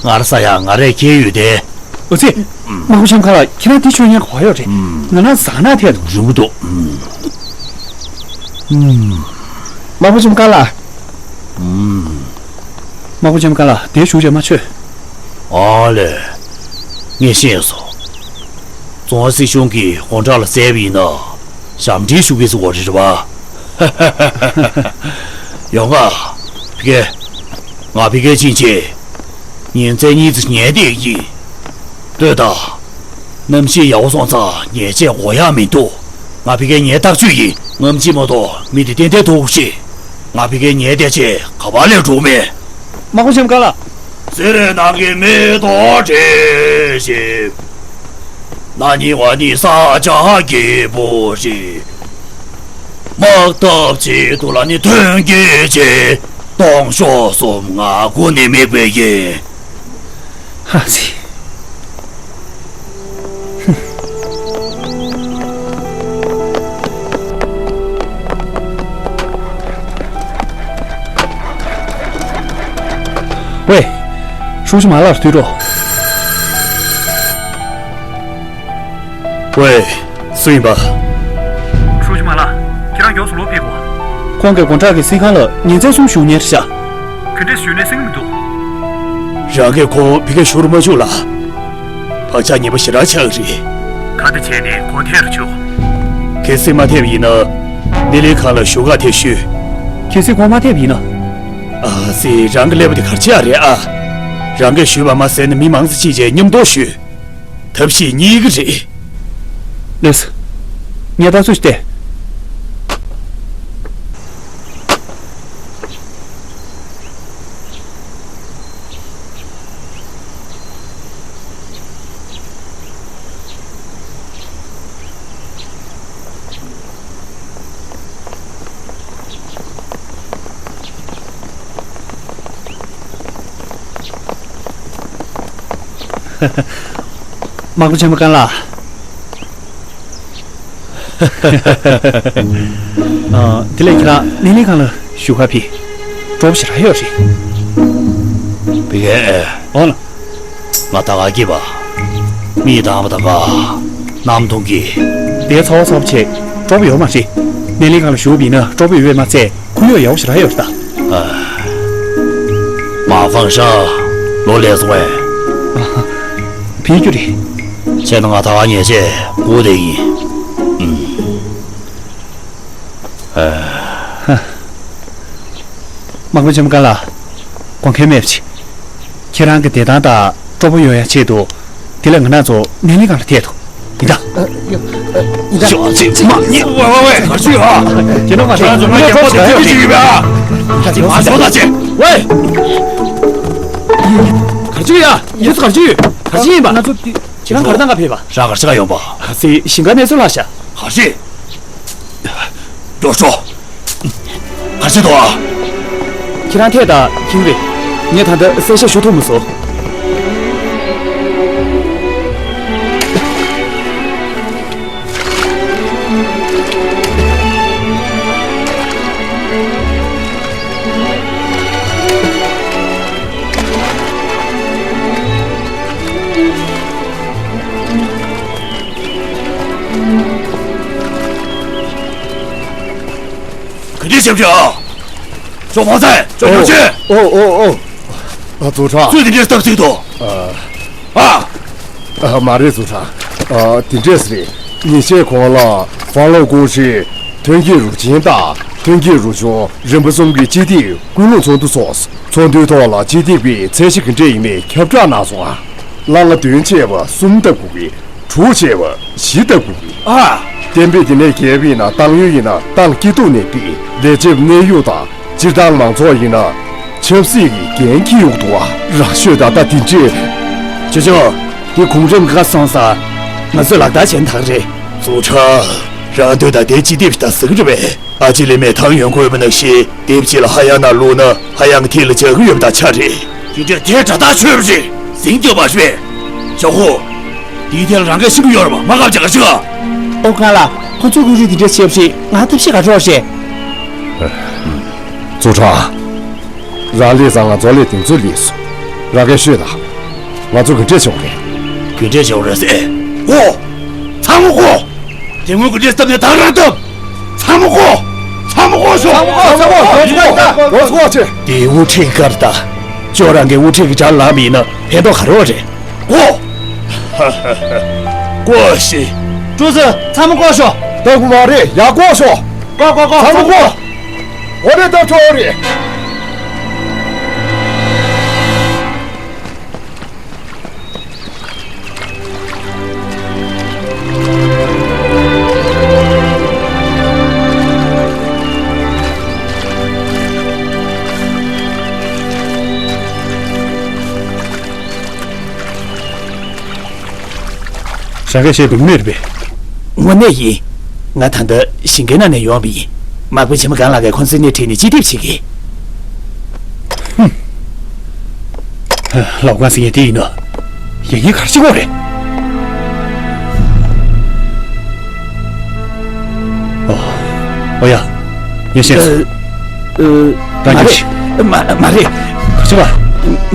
ང་ར་ཟ་ཡག་ང་རས་འཁྱེར་ཡོད་དེ། ཨུ་ཙི། དམག་དཔོན་ཆེན་པོ་ཀན་ལགས། ཁྱེད་རང་འདི་མཆོད་མཁན་ག་པར་ཡོད་རེད། ང་རང་ཟ་ཁང་ནང་ཐད་དོ། རིང་པོ་འདུག་དམག་དཔོན་ཆེན་པོ་ཀན་ལགས། དམག་དཔོན་ཆེན་པོ་ཀན་ལགས། དེར་བཞུགས་བྱས་མ་མཆོད། ཨ་ལས། ངས་ཤེས་སོང་། རྫོང་སྲིད་གཞུང་གིས་དགོང་དག་ལ་བསད་པ་ཡིན་ན། ཞབས་འདྲེན་ཞུ་གི་ཟེར་བ་རེད་པ། ཡོང་ང་། ཕི་ཀེ། ང་ཕི་ཀེ་ཅིན་ཆེ། ཉིན་མཚན་གཉིས་ཙམ་ཉལ་བསྡད་ཡིན། ལྟོས་དང་། གནམ་གཤིས་ཡག་པོ་སོང་ཙང་ཉལ་ཆས་འགོར་ཡག་མི་འདུག་ང་ཕི་ཀེ་ཉལ་ཐག་ཆོད་ཡིན། ངམ་ཅི་མ་གཏོགས་མི་དེ་ཏན་ཏན་ཐུག་གི་རེད། ང་ཕི་ཀེ་ཉལ་བསྡད་ཆེད་ག་པར་སླེབས་འགྲོ་མེད། དམག་དཔོན་ཆེན་པོ་ཀ་ལ། གསེར་ནང་གི་མེ་ཏོག་འདྲ་ཞིག་ན་ནིང་བ་ནི་ས་ཆ་སྐྱིད་པོ་ཞིག་དམག་འཐབ་ཆེད་དུ་ལ་ནི་ཐོན་སྐྱེད་ཆེ། སྟོང་ཤོག་གསུམ་ང་ཁུ་ནི་མིག་དཔེ་ཡིན། ཧ་ཙི། ཝེ། ཧྲུའུ་ཅི་མ་ལགས་ཐུག་འགྲོ། ཝེ། སུ་ཡིན་པ། ཧྲུའུ་ཅི་མ་ལགས། ཁྱེད་རང་མགྱོགས་སུ་ལོག་ཕེབས་དགོས། ཁོང་གིས་དགོང་དག་གི་སི་ཁང་ལ་ཉིན་མཚན་གསུམ་བཞུགས་གནང་ཤག་ག་འདྲས་བཞུགས་གནང་གསན་གྱི་མི་འདུག་རང་གིས་ཁོང་ཕ་གིར་བཞུགས་རུ་མ་བཅུག་ལ། བག་ཆགས་ངན་པ་ཞེ་དྲག་ཆགས་ཀྱི་རེད། ག་འདྲ་བྱས་ནས་ཁོང་ཐད་རུ་བཅུག་གལ་སྲིད་མ་ཐད་པ་ཡིན་ན། སྣེ་ལེན་ཁང་ལ་བཞུགས་ག་ཐད་ཞུས། གལ་སྲིད་ཁོང་མ་ཐད་པ་ཡིན་ན། ཨ་ཙི། རང་གི་ཀླད་པ་དེ་ག་རེ་བྱས་རེད་ཨ། རང་གིས་ཞུས་པ་མ་གསན་ན་མི་མང་ཙམ་ཅིག་བྱས་མཉམ་དུ་ཞུས། ཐབས་ཤེས་གཉིས་ཀ་རེད། ལགས་སོ། ངས་ལྟ་ཚུལ་ཞིག་བལྟས། དམག་དཔོན་ཆེན་པོ་ཀན་ལགས། ཨ། དེ་ལས་ཁྱེད་རང་སྣེ་ལེན་ཁང་ལ་བཞུགས་ག་ཕེབས། སྤྲོ་པོ་ཞེ་དྲག་ཡོད་རེད། ཕི་ཀེ། འོ་ལགས། ང་ད་ག་སྐྱིད་པ། མི་དང་པོ་དང་ག་གནམ་མཐོང་གི། དེ་ཚ་བ་ཚ་བ་བྱས་སྤྲོ་པོ་ཡོད་མ་རེད། སྣེ་ལེན་ཁང་ལ་བཞུགས་པ་ཡིན་ན་སྤྲོ་པོ་ཡོད་པས་མ་ཚད་ཁོར་ཡུག་ཡག་པོ་ཞེ་དྲག་ཡོད་རེད་ད། ཨ། མ་ཧྥང་ཧྲ་ལོ་ལེགས་སོང་ངས། ཕེབས་རྒྱུ་རེད། བྱས་ན་ང་ད་ག་ཉལ་ཆས་སྒུག་བསྡད་ཡིན། ཨུམ། ཨ། དམག་དཔོན་ཆེན་མོ་ཀན་ལགས། དགོངས་འགལ་མེད་པ་བྱེད། ཁྱེད་རང་གི་བདེ་ཐང་དང་སྤྲོ་པོ་ཡོང་ཡག་ཆེད་དུ། དེ་ལས་ང་རང་ཚོ་སྣེ་ལེན་ཁང་ལ་ཐད་དོ། ཡིན་ད། ཨ། ཡ། ཨ། ཡིན་ད། ཞོགས་ཅིག་མ་ཉེ། ཝེ་ཝེ་ཝེ། ག་རེ་བྱེད་ཡོད་ཨ། ཁྱེད་རང་མ་ཁྱེད་རང་ཚོ་མ་རྒྱབ་པོ་དེ་ཐད་ཀྱི་ཡོད་པས་ཨ། ད་ཅིག་མ་ཞོགས་ད་ཅིག་ཝེ། ག་རེ་བྱེད་ཡ། ཡིན་ཚོ་ག་རེ་བྱེད་ཡོད། ག་རེ་བྱེད་ཡིན་པ། ང་ཚོ་དེ། ཁྱེད་རང་ག་རེ་གཏང་ག་ཕེབས་པ། རང་ག་རེ་བྱེད་ག་ཡོང་པ། ཨ་ཙི། ཞིང་ཁ་གནས་ཚུལ་ལྷག་ཤག་ག་རེ། མགྱོགས་ཤོག་ག་རེ་བྱེད་དོ་ཨ། ཁྱེད་རང་ཐད་དང་ཁྱིམ་རེད། ངས་ད་ལྟ་གསལ་བཤད་ཞུ་ཐུབ་མི་སོང་། ག་འདྲ་བྱེད་ཀྱི་ཨ། ཅོ་མ་ཚད་ཅོ་ཉོ་ཆེ། ཨོ་ཨོ་ཨོ། ཨ། ཙུའུ་ཁྲང་། ཚུལ་དེ་འདྲའི་སྟབས་ཚིག་ཏུ། ཨ། ཨ། ཨ། མ་རེད་ཙུའུ་ཁྲང་། ཨ། དེ་འདྲས་རེད། ཉིན་ཤས་གོང་ལ་ཧྥང་ལོ་ཀུང་ཧྲི་ཐོན་སྐྱེད་རུ་ཆེན་དང་ཐོན་སྐྱེད་རུ་ཆུང་རིམ་པ་གསུམ་གྱི་སྤྱི་སྟེགས་ཀུན་སློང་ཚོགས་འདུ་ཚོགས། ཚོགས་འདུའི་ཐོག་ལ་སྤྱི་སྟེགས་པའི་ཚད་གཞི་ག་འདྲས་ཡིན་མིན་ཁྱབ་བསྒྲགས་གནང་སོང་ཨ། གླ་ང་བདུན་བྱས་པ་གསུམ་ལྟ་དགོས་ཀྱི། དྲུག་བྱས་པ་བཞི་ལྟ་དགོས་ཀྱི། ཨ། གཏན་འབེབས་དེ་ནས་བརྒལ་བ་ཡིན་ན་ཏང་ཡོན་ཡིན་ན་ཏང་སྐྱིད་སྡུག་ནས་ཕུད། ལས་བྱེད་གནས་ཡུག་དང་སྤྱིར་བཏང་མང་ཚོགས་ཡིན་ན་ཆབ་སྲིད་ཀྱི་འགན་འཁྱེར་ཡོང་གི་འདུག་ཨ། རང་ཤོད་ད་ལྟ་དེ་འདྲས། ཅོ་ཅོ། དེ་གོང་རིམ་ཁ་སོང་ས། ང་ཚོས་ལག་བསྟར་བྱས་ན་ད་ག་རེད། ཙུའུ་ཁྲང་། རང་འདོད་དང་དེ་ཅི་ལྟེབ་ཞིག་དང་ཟེར་གི་རེད་པས། ཨ་ཅེ་ལི་མས་ཐང་ཡོང་དགོས་པ་ནང་བཞིན་ལྟེབ་གཅིག་ལ་ཧ་ཡང་ནང་བླུགས་ན་ཧ་ཡང་གི་ཐིག་ལ་འཇགས་གི་ཡོད་པ་དང་ཆ་རེད། དེ་འདྲས་དེ་དྲ་ཐག་ཆོད་པ་རེད། ཟིང་སྐྱོབ་པ་རེད། ཞའོ་ཧུ། དེའི་ཐད་ལ་རང་གིས་ཤེས་ཀྱི་ཡོད་རེད་པ། མ་དགའ་བྱ་ག་ཞིག་ཨ། ཨོ་ཀ་ལ། ཁོ་ཚོས་དངོས་རིགས་དེ་འདྲས་བྱས་པ་རེད། ང་ཐབས་ཤེས་ག་འདྲ་བྱེད། ཙུའུ་ཁྲང་། རང་ལས་བཟང་ང་ཚོ་ལས་དེང་ཚོད་ལས་སོང་། རང་གིས་ཤོད་དང་། ང་ཚོ་ག་འདྲས་བྱུང་རེད། ག་འདྲས་བྱུང་རེད་ཟེར། ཨོ། ཚང་མ་ཀོ། དེ་སྔོན་ག་འདྲས་བཏབ་ནས་ད་རང་བཏབ། ཚང་མ་ཀོ། ཚང་མ་ཀོ་ཤོག་ཚང་མ་ཀོ། ཚང་མ་ཀོ། ལོ་ཚོ་ཆེ། དེའི་དབུ་ཁྲིད་ཀར་ད། ཅོ་རང་གི་དབུ་ཁྲིད་ཀྱི་དགྲར་ལངས་པ་ཡིན་ན་ཕན་ཐོགས་ག་རེ་ཡོད་རེད། ཀོ། ཀོ་ཤི། ཀྲུའུ་ཙི། ཚང་མ་ཀོ་ཤོག་ལྟ་བུ་མ་རེད། ཡར་ཀོ་ཤོག་ཀོ་ཀོ་ཀོ། ཚང་མ་ཀོ། འོ་རེད། ད་ཐོ་རེད། རང་གིས་བཤད་དུ་མི་རེད་པས། དངོས་གནས་ཡིན། ང་ད་ལྟ་ཞིང་ཁའི་ནང་ནས་ཡོང་བ་ཡིན། དམག་དཔོན་ཆེན་མོ་གང་ལགས་ཀྱིས་ཁོང་ཚོའི་སྣེ་ཁྲིད་ནས་སྤྱི་ཐེབས་བྱེད་ཀྱི། ཧུམ། ལའོ་ཀང་ཟེར་མཁན་དེ་ཡིན་ནོ། ཡིན་ཡིན་གར་ཅི་གོ་རེད། ཨོ། ཨོ་ཡ། ངས་ཤེས་སོང་། ཨ། ཨ། ད་མ་རེད། ཉོན་ཤིག་མ་མ་རེད། ག་ཅི་བ།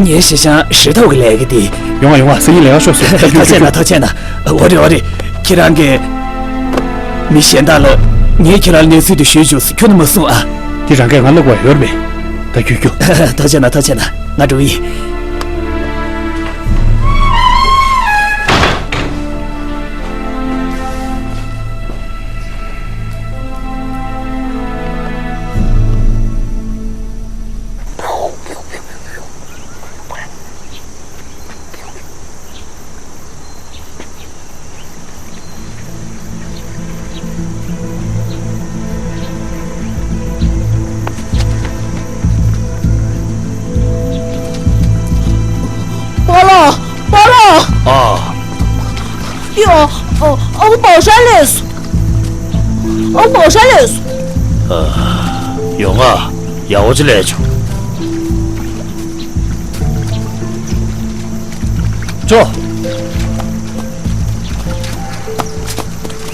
ངའི་ཞེ་ཞང་ཧྲི་ཐའོ་གིས་ལས་ཀ་དེ། ཡོང་ང་ཡོང་ང་། སང་ཉིན་ལས་ཀ་ཤོག་ཟེར། ད་ཐུགས་རྗེ་ཆེ་གནང་། ཐུགས་རྗེ་ཆེ་གནང་། འོ་རེད་འོ་རེད། ཁྱེད་རང་གིས། མི་གཞན་དག་ལ་ངས་ཁྱེད་རང་ལ་གནས་ཚུལ་དེ་ཞུས་བྱུང་ཟེར་ཁྱོན་ནས་མ་གསུང་ཨ། དེ་རང་གིས་ང་ལབ་དགོས་ཡོད་རེད་པས། ད་ཁྱོད་རྒྱུགས། ཐུགས་རྗེ་གནང་། ཐུགས་རྗེ་གནང་། ང་འགྲོ་གི་ཡིན། པཱ་ལགས། པཱ་ལགས། ཨ། ཡོ། ཨ། ཨ་ཁུ་པའོ་ཧྲན་སླེབས་སོང་། ཨ་ཁུ་པའོ་ཧྲན་སླེབས་སོང་། ཨ། ཡོང་ང་། ཡག་པོ་ཅིག་ལས་བྱུང་། ཅོ།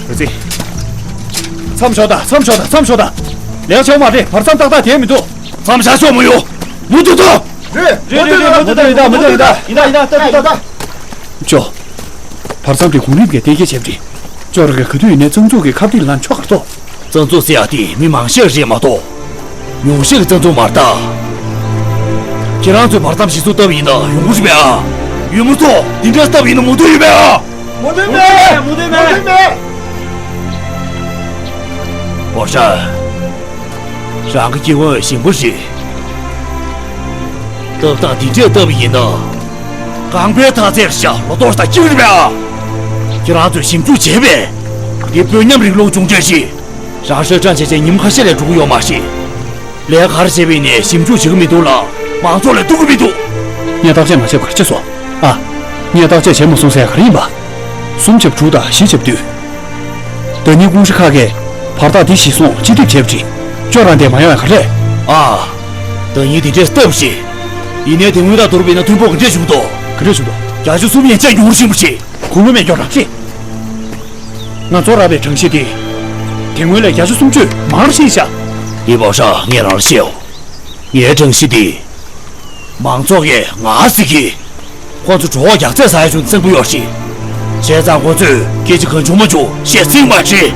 རེ་ཙི། མཚམས་ཞོག་དང་། མཚམས་ཞོག་དང་། མཚམས་ཞོག་དང་། ལས་ཆོག་མ་རེད། བར་མཚམས་ཏག་ཏག་བསྡད་མི་འདུག་མཚམས་བཞག་ཆོག་མོ་ཡོ། མུ་མཐུད་དོ། རེད་རེད་རེད། མུ་མཐུད་ཡིན་ད། མུ་མཐུད་ཡིན་ད། ཡིན་ད་ཡིན་ད། ལྟ་ལྟ་ལྟ། ཅོ། བར་མཚམས་དེ་གོང་རིམ་གྱིས་གཏན་འཁེལ་བྱས་པ་རེད། ཅོ་རང་གིས་ག་དུས་ཡིན་ནའི་གཙང་འཛུགས་ཀྱི་ཁ་གཏད་ལངས་ཆོག་གར་ཐོག་གཙང་འཛུགས་ཟེར་ཡག་དེ་མི་མང་ཤོས་རེད་མ་གཏོགས། ཉུང་ཤས་ཀྱི་གཙང་འཛུགས་མ་རེད་ད། ཁྱེད་རང་ཚོས་བར་མཚམས་གཞི་བཙུགས་བཏབ་ཡིན་ན་ཡོང་གི་རེད་པས་ཨ། ཡུལ་མི་ཚོ་འདི་འདྲ་བཏབ་ཡིན་ན་མོས་མཐུན་ཡོད་པས་ཨ། མོས་མཐུན་མེད། མོས་མཐུན་མེད། མོས་མཐུན་མེད། པའོ་ཧྲན། རང་གི་སྐྱེ་བོ་ཞིང་པ་རེད། ཐབས་སྟངས་འདི་འདྲས་བཏབ་པ་ཡིན་ན། རྐང་པའི་མཐའ་ཚད་བཞག་ལོ་ཏོག་ཙམ་སྐྱེ་གི་རེད་པས་ཨ། ཁྱེད་རང་ཚོས་ཞིབ་འཇུག་བྱས་པས། འདི་དཔོན་ཉམས་རིང་ལུགས་བྱུང་འདྲ་ཞིག་རང་ཧྲེ་ཀྲང་བྱས་བྱས་ཉིན་ཁ་ཤས་ལས་འགྲོ་གི་ཡོད་མ་རེད། ལས་ག་རེ་བྱས་པ་ཡིན་ནའི་ཞིབ་འཇུག་བྱེད་ཀྱི་མི་འདུག་ལ། མང་ཚོགས་ལ་གཏུག་གི་མི་འདུག་ངས་བརྟག་དཔྱད་མ་བྱས་པ་ག་རེ་བྱས་སོང་། ཨ། ངས་བརྟག་དཔྱད་བྱས་མ་སོང་ཟེར་ཡ་ག་རེ་ཡིན་པ། གསུམ་བྱས་པ་དྲུག་དང་བཞི་བྱས་པ་བདུན། ཟླ་ཉིན་ཀུང་ཧྲི་ཁ་གས་བར་ཐག་འདི་གཞིར་བཟུང་སྤྱི་ཐེབས་བྱས་པ་རེད། ཅོ་རང་དེ་མ་ཡོང་ཡ་ག་རེ། ཨ། ཟླ་ཉིན་དེ་འདྲས་སྟབས་ཤིག་ཡིན་ནའི་དེ་སྔོན་དང་བསྡུར་བ་ཡིན་ན་མཐུན་པོ་ག་འདྲས་བྱུང་འདུག་ག་འདྲས་བྱུང་འདུག་བརྒྱད་ཅུ་གསུམ་ཡན་ཆད་ཉུང་རུ་ཕྱིན་པ་རེད། གོང་བུ་མེད་སྐྱོ་རང་ཤི། ང་ཚོ་རག་པའི་གྲངས་གཞི་དེ། དེ་སྔོན་ལས་བརྒྱ་ཆ་སུམ་ཅུ་མང་རུ་ཕྱིན་ཤག་ལི་པའོ་ཧྲན། ངས་རང་ལ་བཤད་འོ། ངའི་གྲངས་གཞི་དེ། མང་ཚོགས་ཀྱིས་ང་ཟེར་གི། ཁོ་ཚོ་གྲོད་ཁོག་རྒྱགས་ཚད་ཟ་ཡ་བྱུང་སྟེ་གསོན་པོ་ཡོད་རེད། བྱས་ཙང་ཁོ་ཚོས་སྐད་ཆ་གང་བྱུང་མ་བྱུང་བཤད་རྩིས་མ་བྱེད།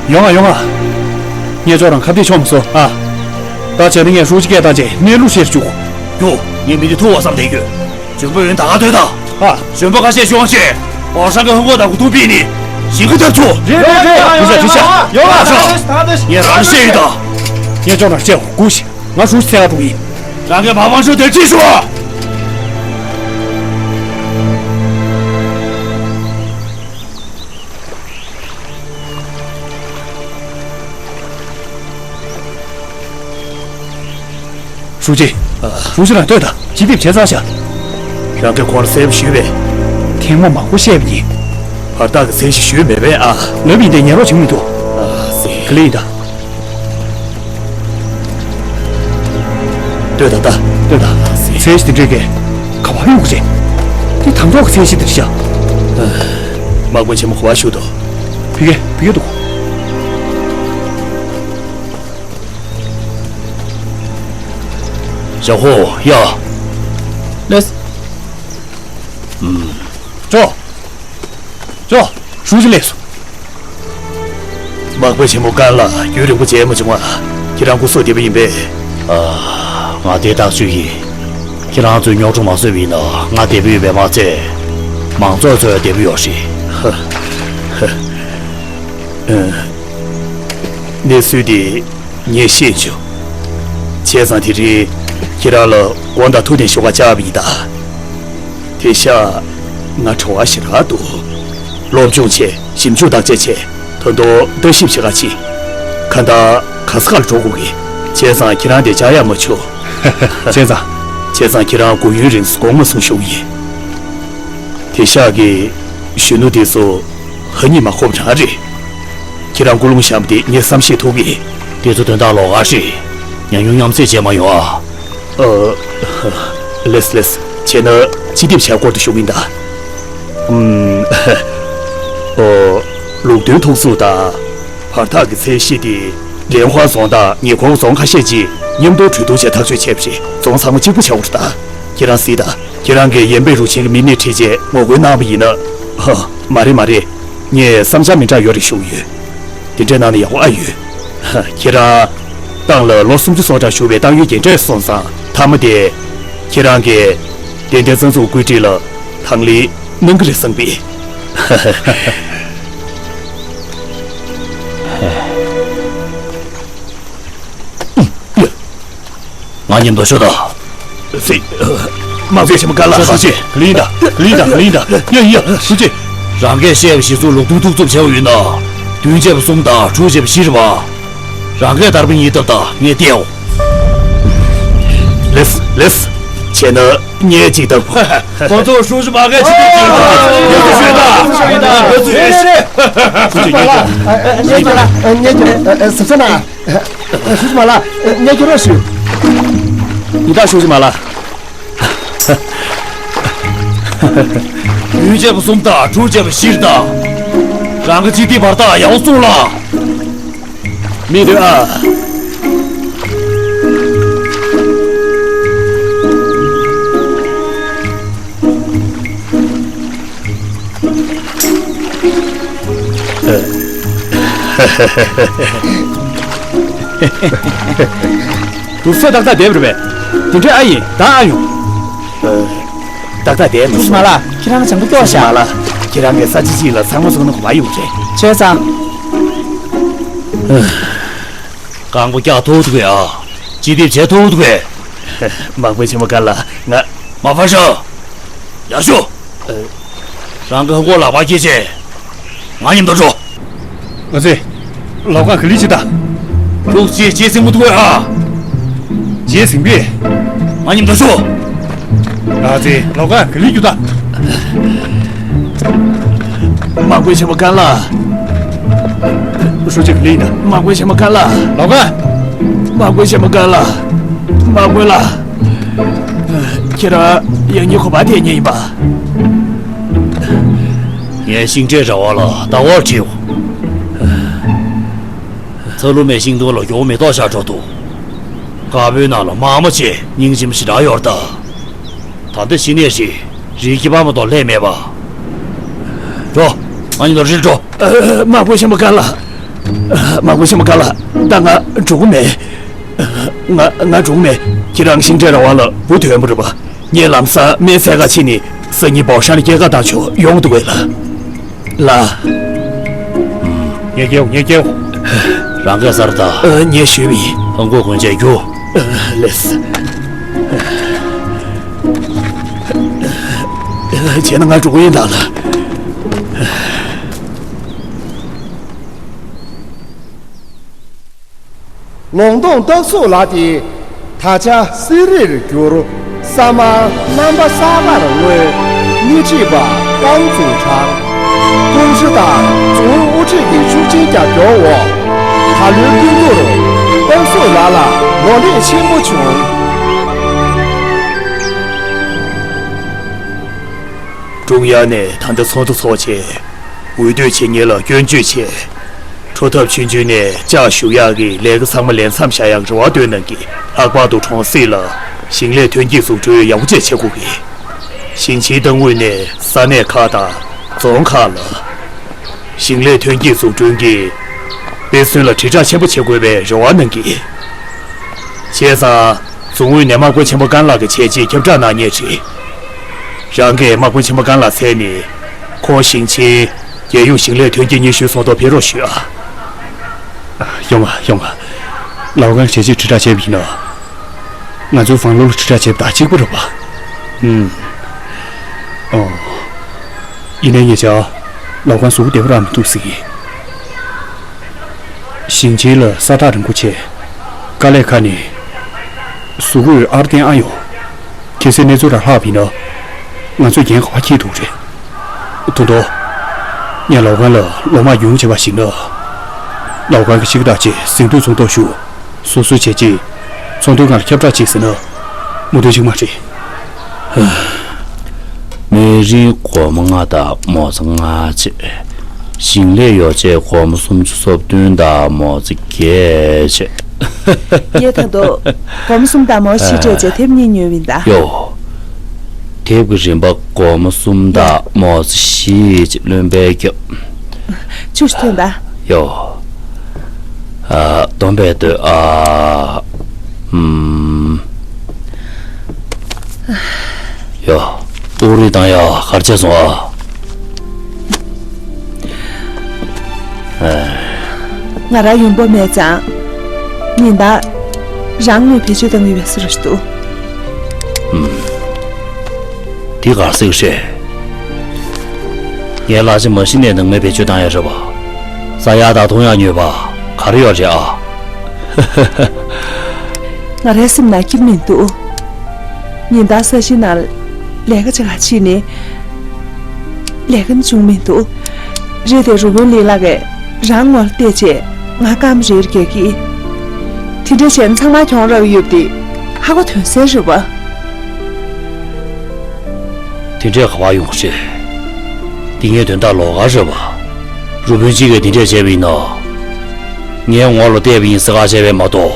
ཡོང་ང་ཡོང་ང་། ངས་ཅོ་རང་ཁ་གཏད་ཆོག་མ་སོང་ཨ། ད་བྱས་ན་ངས་ཧྲུའུ་ཅི་སྐད་བཏང་རྗེས་གནས་ལུགས་བཤད་བཅུག་རྒྱུགས། ངས་མི་འདི་ཐུག་པ་བསམ་བསྡད་ཡོད། འཇོན་པོ་ཡོན་ད་ག་སྡོད་དང་། ཨ། འཇོན་པོ་ཁ་ཤས་ཤོད་དབང་ཆེ། པའོ་ཧྲན་གྱི་ཧོན་གོ་དང་གོ་ཐུག་པིན་ནི་ཞིང་ཁ་འཐབ་ཆོག་རེད་རེད་རེད། དྲིས་ཤག་དྲིས་ཤག་ཡོང་ང་ཤག་ངས་རང་ལ་བཤད་ཡོད་ད། ངས་ཅོ་རང་བཤད་འོ། སྒུག་ཤིག་ང་ཧྲུའུ་ཅི་འཚོལ་ག་འགྲོ་གི་ཡིན། རང་གིས་མ་མང་ཤོས་དེར་ཁྲིད་ཤོག་ཧྲུའུ་ཅི། ཨ། ཧྲུའུ་ཅི་རང་ལྟོས་དང་། སྤྱི་ཐེབས་བྱས་ཚར་ཤག་རང་གིས་ཁོང་ལ་གསལ་པོ་ཞུས་པས། ཐེངས་མ་མང་པོ་བཤད་པ་ཡིན། བར་ཐག་གི་ཚད་གཞི་ཞུས་མེད་པས་ཨ། ལབ་ཡིན་ཏེ་ཉན་རོགས་བྱེད་མི་འདུག་ཨ་ཙི། ག་ལེ་ཡིན་ད། ལྟོས་དང་ད། ལྟོས་དང་། ཚད་གཞི་དེ་འདྲས་ཀྱི་ག་པར་གཡུག་གི་རེད། དེ་དང་ཐོག་གི་ཚད་གཞི་དེ་རེད་ཤག་དམག་དཔོན་ཆེན་མོ་ག་པར་བཞུགས་འདུག་བུ་གེ་བུ་གེ་འདུག་ཞའོ་ཧོ་ཡ། ལེས། ཨུམ། ཅོ། ཅོ། ཧྲུའུ་ཅི་སླེབས་སོང་། དམག་དཔོན་ཆེན་མོ་ཀན་ལགས། རྒྱུན་རིང་པོ་མཇལ་མ་བྱུང་ང་། ཁྱེད་རང་སྐུ་གཟུགས་བདེ་པོ་ཡིན་པས། ཨ། ང་བདེ་ཐག་ཆོད་ཡིན། ཁྱེད་རང་ཚོས་རྙོག་དྲ་མ་བཟོས་པ་ཡིན་ན་ང་བདེ་པོ་ཡོད་པས་མ་ཚད། མང་ཚོགས་ཚོ་ཡང་བདེ་པོ་ཡོད་རེད། ཧ། ཧ། ཨ། གནས་ཚུལ་དེ་ངས་ཤེས་བྱུང་། བྱས་ཙང་དེ་རིང་ཁྱེད་རང་ལ་དགོངས་དག་ཐུགས་བདེན་ཞུ་ག་བཅར་བ་ཡིན་ད། དེང་སང་ང་བྲེལ་བ་ཞེ་དྲག་འདུག་སློབ་སྦྱོང་བྱས། ཞིབ་འཇུག་བརྟག་དཔྱད་བྱས། ད་དུང་ལྟ་ཞིབ་བྱེད་ག་ཕྱིན། གང་ལྟར་ག་ས་ག་ལ་འགྲོ་དགོས་ཀྱི། བྱས་ཙང་ཁྱེད་རང་དེ་བཅར་ཡག་མ་བྱུང་། བྱས་ཙང་། བྱས་ཙང་ཁྱེད་རང་སྒུག་ཡུན་རིང་སུ་དགོངས་མ་གསུང་ཞུ་གི་ཡིན། དེང་སང་གི་གཞོན་ནུ་དེ་ཚོ་ཧ་ཉིད་མ་གོ་བ་རང་རེད། ཁྱེད་རང་སྐུ་རླུང་བཤམས་དེ་ངས་བསམ་ཤེས་ཐུབ་ཀྱི། དེ་ཚོ་དོན་དག་ལོགས་ཀ་རེད། ཉམས་མྱོང་མཉམ་བསྲེས་བྱས་མ་ཡོང་ཨ། ཨ། ལགས་ལགས། བྱས་ན་ཅི་ཐེབས་བྱ་སྐོར་དུ་ཞུ་གི་ཡིན་ད། ཨུམ། ཨོ། ལུགས་མཐུན་ཐུག་ཚུགས་དང་། བར་ཐག་གི་ཚད་གཞི་དེ། ལན་ཧྭ་རྫོང་དང་ཉེ་འཁོར་རྫོང་ཁ་ཤས་ཀྱིས་མཉམ་དུ་གྲོས་བསྡུར་བྱས་ཐག་གཅོད་བྱས་པ་རེད། རྫོང་ཚང་མ་གཅིག་པ་བྱ་དགོས་རེད་ད། ཁྱེད་རང་གཟིགས་དང་། ཁྱེད་རང་གིས་ཡན་པེ་རུ་ཆེན་གྱི་མི་སྣས་ཁྲིད་བྱས་ངོ་རྒོལ་གནང་བ་ཡིན་ན། ཧ། མ་རེད་མ་རེད། ངས་བསམ་འཆར་མི་འདྲ་ཡོད་རེད་ཞུ་གི་ཡོད། དེ་འདྲ་གནང་ན་ཡག་པོ་ཨ་ཡོད། ཧ། ཁྱེད་རང་ཏང་ལ་ལོ་སུམ་ཅུ་སོ་གྲངས་བཞུགས་པའི་ཏང་ཡོན་རྒན་གྲས་སོང་ཙང་མཐའ་མ་དེ། ཁྱེད་རང་གིས་ཏན་ཏན་རྩ་འཛུགས་བཀོད་སྒྲིག་ལ་དང་ལེན་གནང་གི་རེད་བསམ་པས། ཧ་ཧ་ཧ། ང་མཉམ་དུ་ཤོག་དང་། སྲིད། དམག་དཔོན་ཆེན་མོ་ཀ་ལ། ཐུགས་རྗེ་ཆེ། ག་ལེར་ཡིན་ད། ག་ལེར་ཡིན་ད། ག་ལེར་ཡིན་ད། ཡ་ཡ། ཐུགས་རྗེ་ཆེ། རང་གིས་བཤད་པ་གཞིར་བཟུང་ལུགས་མཐུན་ཐུག་ཚུགས་བྱས་པ་ཡིན་ན། བདུན་བྱས་པ་གསུམ་དང་དྲུག་བྱས་པ་བཞི་རེད་པ། རང་གིས་དར་པོ་གཉིས་བཏབ་དང་ངས་བལྟའོ། ལགས་ལགས། བྱས་ན་ངས་གཅིག་བཏབ། ཁོ་ཚོ་ཧྲུའུ་ཅི་མ་གས་ཅི་ཐུབ་ཅི་ཐུབ་ཞུས་དང་། ང་ཚོ་ཡོད་ཤེས། ཧྲུའུ་ཅི་མ་ལགས། ངས་ཀྱི་ཟབ་ས་ན། ཧྲུའུ་ཅི་མ་ལགས། ངས་ཀྱི་རོགས་ཞུ། ཡི་དྭགས་ཧྲུའུ་ཅི་མ་ལགས། བདུན་བྱས་པ་གསུམ་དང་དྲུག་བྱས་པ་བཞི་དང་། རང་གི་ཅི་ཐུབ་བར་ཐག་ཡག་པོ་སྲུངས་ལ། མི་འདུག་ཨ། དུ་སེ་ཏག་ཏག་བསྡད་པ་རེད་པས། དེ་འདྲའི་ཨ་ཡིན་ད་ཨ་ཡོང་། ཏག་ཏག་བསྡད་མི་ཧྲུའུ་ཅི་མ་ལགས། ཁྱེད་རང་གྱང་པོ་སྐྱོ་ཤག་མ་ལགས། ཁྱེད་རང་གིས་ས་ཆ་གཅིག་ལ་ཚང་མ་ཚོགས་ན་གོ་བ་ཡོང་རེད། བྱས་ཙང་། རྐང་པ་བཀྱག་ཐུབ་འདུག་གས་ཨ། ཅི་ཐུབ་བྱེད་ཐུབ་འདུག་གས། དམག་དཔོན་ཆེན་མོ་ཀ་ལ་ང་། མ་ཕར་ཤོག་ཡར་ཤོག་རང་གི་ཧ་གོ་ལག་པ་སྐྱེས་ཆེ། ང་མཉམ་དུ་འགྲོ། ཨ་ཙི། ལོག་ཁང་ག་ལེར་ཕྱིན་ད། ལོག་ཅེས་ཅེས་སེམས་མོ་ཐུག་ཨ། ཅེས་སེམས་པས། ང་མཉམ་དུ་ཤོག་ཨ་ཙི། ལོག་ཁང་ག་ལེར་རྒྱུག་ད། དམག་དཔོན་ཆེན་མོ་ཀ་ལ། ཧྲུའུ་ཅི་ག་ལེར་ཡིན་ད། དམག་དཔོན་ཆེན་མོ་ཀ་ལ། ལོག་ཁང་། དམག་དཔོན་ཆེན་མོ་ཀ་ལ། དམག་དཔོན་ལགས། ཁྱེད་རང་ཡང་སྙིང་ཁོ་པ་དེ་ཉེ་ཡིན་པ། ངས་ཤིང་འབྲས་ར་བ་ལ་ཟླ་བར་ཁྲིད། ཚ་ལུ་མའི་ཤིང་སྡོང་ལ་མགྱོགས་མེ་ཏོག་ཤར་འགྲོ་འདུག་དཀར་པོའི་ནང་ལ་དམག་མ་ཆེ་སྙིང་རྗེ་མོ་ཞེ་དྲག་ཡོད་རེད་ད། ད་ལྟ་ཤི་ནས་རེད། རིའི་ཁྱི་པ་མ་གཏོགས་སླེབས་མེད་པ། འགྲོ། ང་གཉིས་ལ་རིལ་འགྲོ། དམག་དཔོན་ཆེན་པོ་ཀ་ལ། དམག་དཔོན་ཆེན་པོ་ཀ་ལ། ད་ང་འགྲོ་གི་མེད། ང་ང་འགྲོ་གི་མེད། ཁྱེད་རང་ཤིང་འབྲས་ར་བ་ལ་འབུ་ཐོན་པ་རེད་པ། ངས་ལམ་སང་སྨན་ཟས་ག་ཕྱིན་ནས་སང་ཉིན་བའོ་ཧྲན་ལ་སྐྱེལ་ག་བཏང་ཆོག་ཡོང་འདུག་གས་ལ། ལ། ངས་སྐྱེལ་ངས་སྐྱེལ། རང་ག་སར་ད། ཨ། ངས་ཞུས་པ་ཡིན། ཧང་གོ་གོན་ཆས་རྒྱུ། ཨ། ལགས། བྱས་ན་ང་འགྲོ་གི་ཡིན་ད་ལ། ལུང་སྟོང་སྟག་གཟུགས་ལགས་ཏེ། ད་ཆ་གསེར་རིར་གྱུར། ས་དམར་རྣམ་པ་གསར་པར་མངོན། སྣེ་ཁྲིད་པ་རྐང་བཙུགས་དྲག་སྐུ་ཕྲེང་དང་རྫོང་དབུ་ཁྲིད་ཀྱི་ཤུགས་རྐྱེན་རྒྱབ་སྐྱོར་འོག་ད་ལོའི་སྤྲུལ་སྐུར་སྟག་གཟུགས་ལགས་ལ་ངོ་ལེགས་ཆེན་པོ་བྱུང་། ཀྲུང་དབྱང་ནས་ད་ལྟ་ཚོགས་འདུ་འཚོགས་བྱས། འོས་བསྡུ་བྱེད་མཁན་ལ་སྐྱོན་བརྗོད་བྱས། འཕྲོ་ཐབས་ཆུང་ཆུང་ནས་ལྕགས་བཞུ་ཡག་གི་ལས་ཀ་ཚང་མ་ལས་མཚམས་བཞག་ཡག་རེ་བ་བཏོན་གནང་གིས། ལྷག་པར་དུ་གྲོང་གསེབ་ལ་ཞིང་ལས་ཐོན་སྐྱེད་འཛུགས་སྐྲུན་ཡག་པོ་བཅས་བྱེད་དགོས་ཀྱི། ཞིང་ཆེན་ཏང་ཨུད་ནས་ས་གནས་ཁག་དང་རྫོང་ཁག་ལ་ཞིང་ལས་ཐོན་སྐྱེད་འཛུགས་སྐྲུན་གྱི་དཔེ་མཚོན་ལ་དྲིལ་བསྒྲགས་ཆེན་པོ་བྱེད་དགོས་པའི་རེ་བ་གནང་གིས། བྱས་ཙང་། རྫོང་ཨུད་ནས་དམག་དཔོན་ཆེན་པོ་ཀན་ལགས་ཀྱི་བྱས་རྗེས་ཁྱབ་བསྒྲགས་གནང་མཁན་རེད། རང་གིས་དམག་དཔོན་ཆེན་པོ་ཀན་ལགས་འཚོལ་ནས་ཁོང་ཞིང་ཆེན་རྒྱལ་ཡོངས་ཞིང་ལས་ཐོན་སྐྱེད་སྙན་ཞུའི་ཚོགས་ཐོག་ཕེབས་རོགས་ཞུ་ཨ། ཡོང་ང་ཡོང་ང་། ལའོ་ཀན་གྱིས་ཁྱེད་ཀྱི་ཁྲིད་ཕྲ་བྱས་པ་ཡིན་ན། ང་ཚོའི་ཧྥང་ལུའུ་ལ་ཁྲིད་ཕྲ་བྱས་པ་དང་གཅིག་པ་རེད་པ། ཨུམ། ཨོ། ཡིན་ནའི་ངེད་ཅག་ལའོ་ཀན་གཟུགས་པོ་བདེ་པོ་རག་མི་འདུག་ཟེར་གྱི། ཞིང་ཆེན་ལ་ས་ཐག་རིང་པོ་ཆེ། དཀའ་ལས་ཁག་ནས། གཟུགས་པོའི་ཨར་བརྟན་ཨ་ཡོད། གལ་སྲིད་གནས་ཚུལ་ར་ལྷག་པ་ཡིན་ན། ང་ཚོས་འགན་ག་པར་འཁྱེར་ཐུབ་རེད། ཐུང་ཐུང་། ངས་ལའོ་ཀན་ལ་ལོ་མང་ཡོང་བྱེད་པ་ཞིག་ན། ལའོ་ཀན་གྱི་ཤི་ཀི་ཏག་ཅེས་ཟིང་འདུས་ཚོགས་འདུར་ཞུགས། སོ་སོའི་བྱས་རྗེས། ཚོགས་འདུའི་ནང་ལ་ཁྱབ་བསྒྲགས་བྱེད་ཟེར་ན། མུ་མཐུད་ཅིག་མ་རེད། མི་རིང་སྒོར་མོ་ལྔ་དང་མོ་ཙི་ལྔ་བྱས། ཞིང་ལས་ཡོ་བྱད་སྒོར་མོ་སུམ་ཅུ་སོ་བདུན་དང་མོ་ཙི་བརྒྱད་བྱས། ངས་ད་དུང་སྒོར་མོ་གསུམ་དང་མོ་ཙི་བཞི་སྤྲད་བྱས་དེབ་གཉིས་ཉོས་ཡིན་ད། ཡོ། དེབ་ཀྱི་རིན་པ་སྒོར་མོ་གསུམ་དང་མོ་ཙི་བཞི་བྱས་བློན་པོས་བརྒྱབ། ཆུ་ཞིག་ཐོན་ད། ཡོ། ཨ། སྡོམ་པས་སྡོད་ཨ། ཨུམ། ཡོ། དབུགས་རིང་བཏང་ཡ། གར་བྱས་སོང་ཨ། ཨ། ང་རང་ཡོང་འབབ་མེད་ཙང་། ཉིན་ལྟར་རང་ངོས་བེད་སྤྱོད་གཏོང་གི་ཡོད་ཟེར་རོ་ཞིག་འདུག་ཨུམ། འདི་གར་སྲིད་རེད། ངའི་གླ་ཆ་མ་གཞི་ནས་ནང་མི་བེད་སྤྱོད་བཏང་ཡ་རེད་པ། ཟ་ཡ་དང་འཐུང་ཡ་ཉོས་པ་ག་རེ་ཡོད་རེད་ཨ། ང་རའི་སེམས་ནང་སྐྱིད་མི་འདུག་ཉིན་ལྟར་ས་ཞིང་ནང་ལས་ཀ་བྱེད་ག་ཕྱིན་ནས། ལས་ཀ་ནི་བྱུང་མི་འདུག་རེད་དེ་རུ་དཔོན་ལི་ལགས་ཀྱིས་རང་ངོ་ལ་བལྟས་བྱས་ང་རྐང་པ་རེ་རེ་རྒྱག་གི། དེ་འདྲ་བྱས་ན་ཚང་མ་གྱོང་རག་ཡོད་པ་དེ་ཧ་གོ་དོན་གསལ་རེད་པ། དེ་འདྲས་ག་པར་ཡོང་གི་རེད། འདི་ངའི་དོན་དག་ལོགས་ཀ་རེད་པ། རུ་དཔོན་གཅིག་གིས་དེ་འདྲས་བྱས་པ་ཡིན་ན། ངའི་ངོ་ལ་བལྟས་པ་ཡིན་ཟེར་ཁ་བྱས་པས་མ་གཏོགས་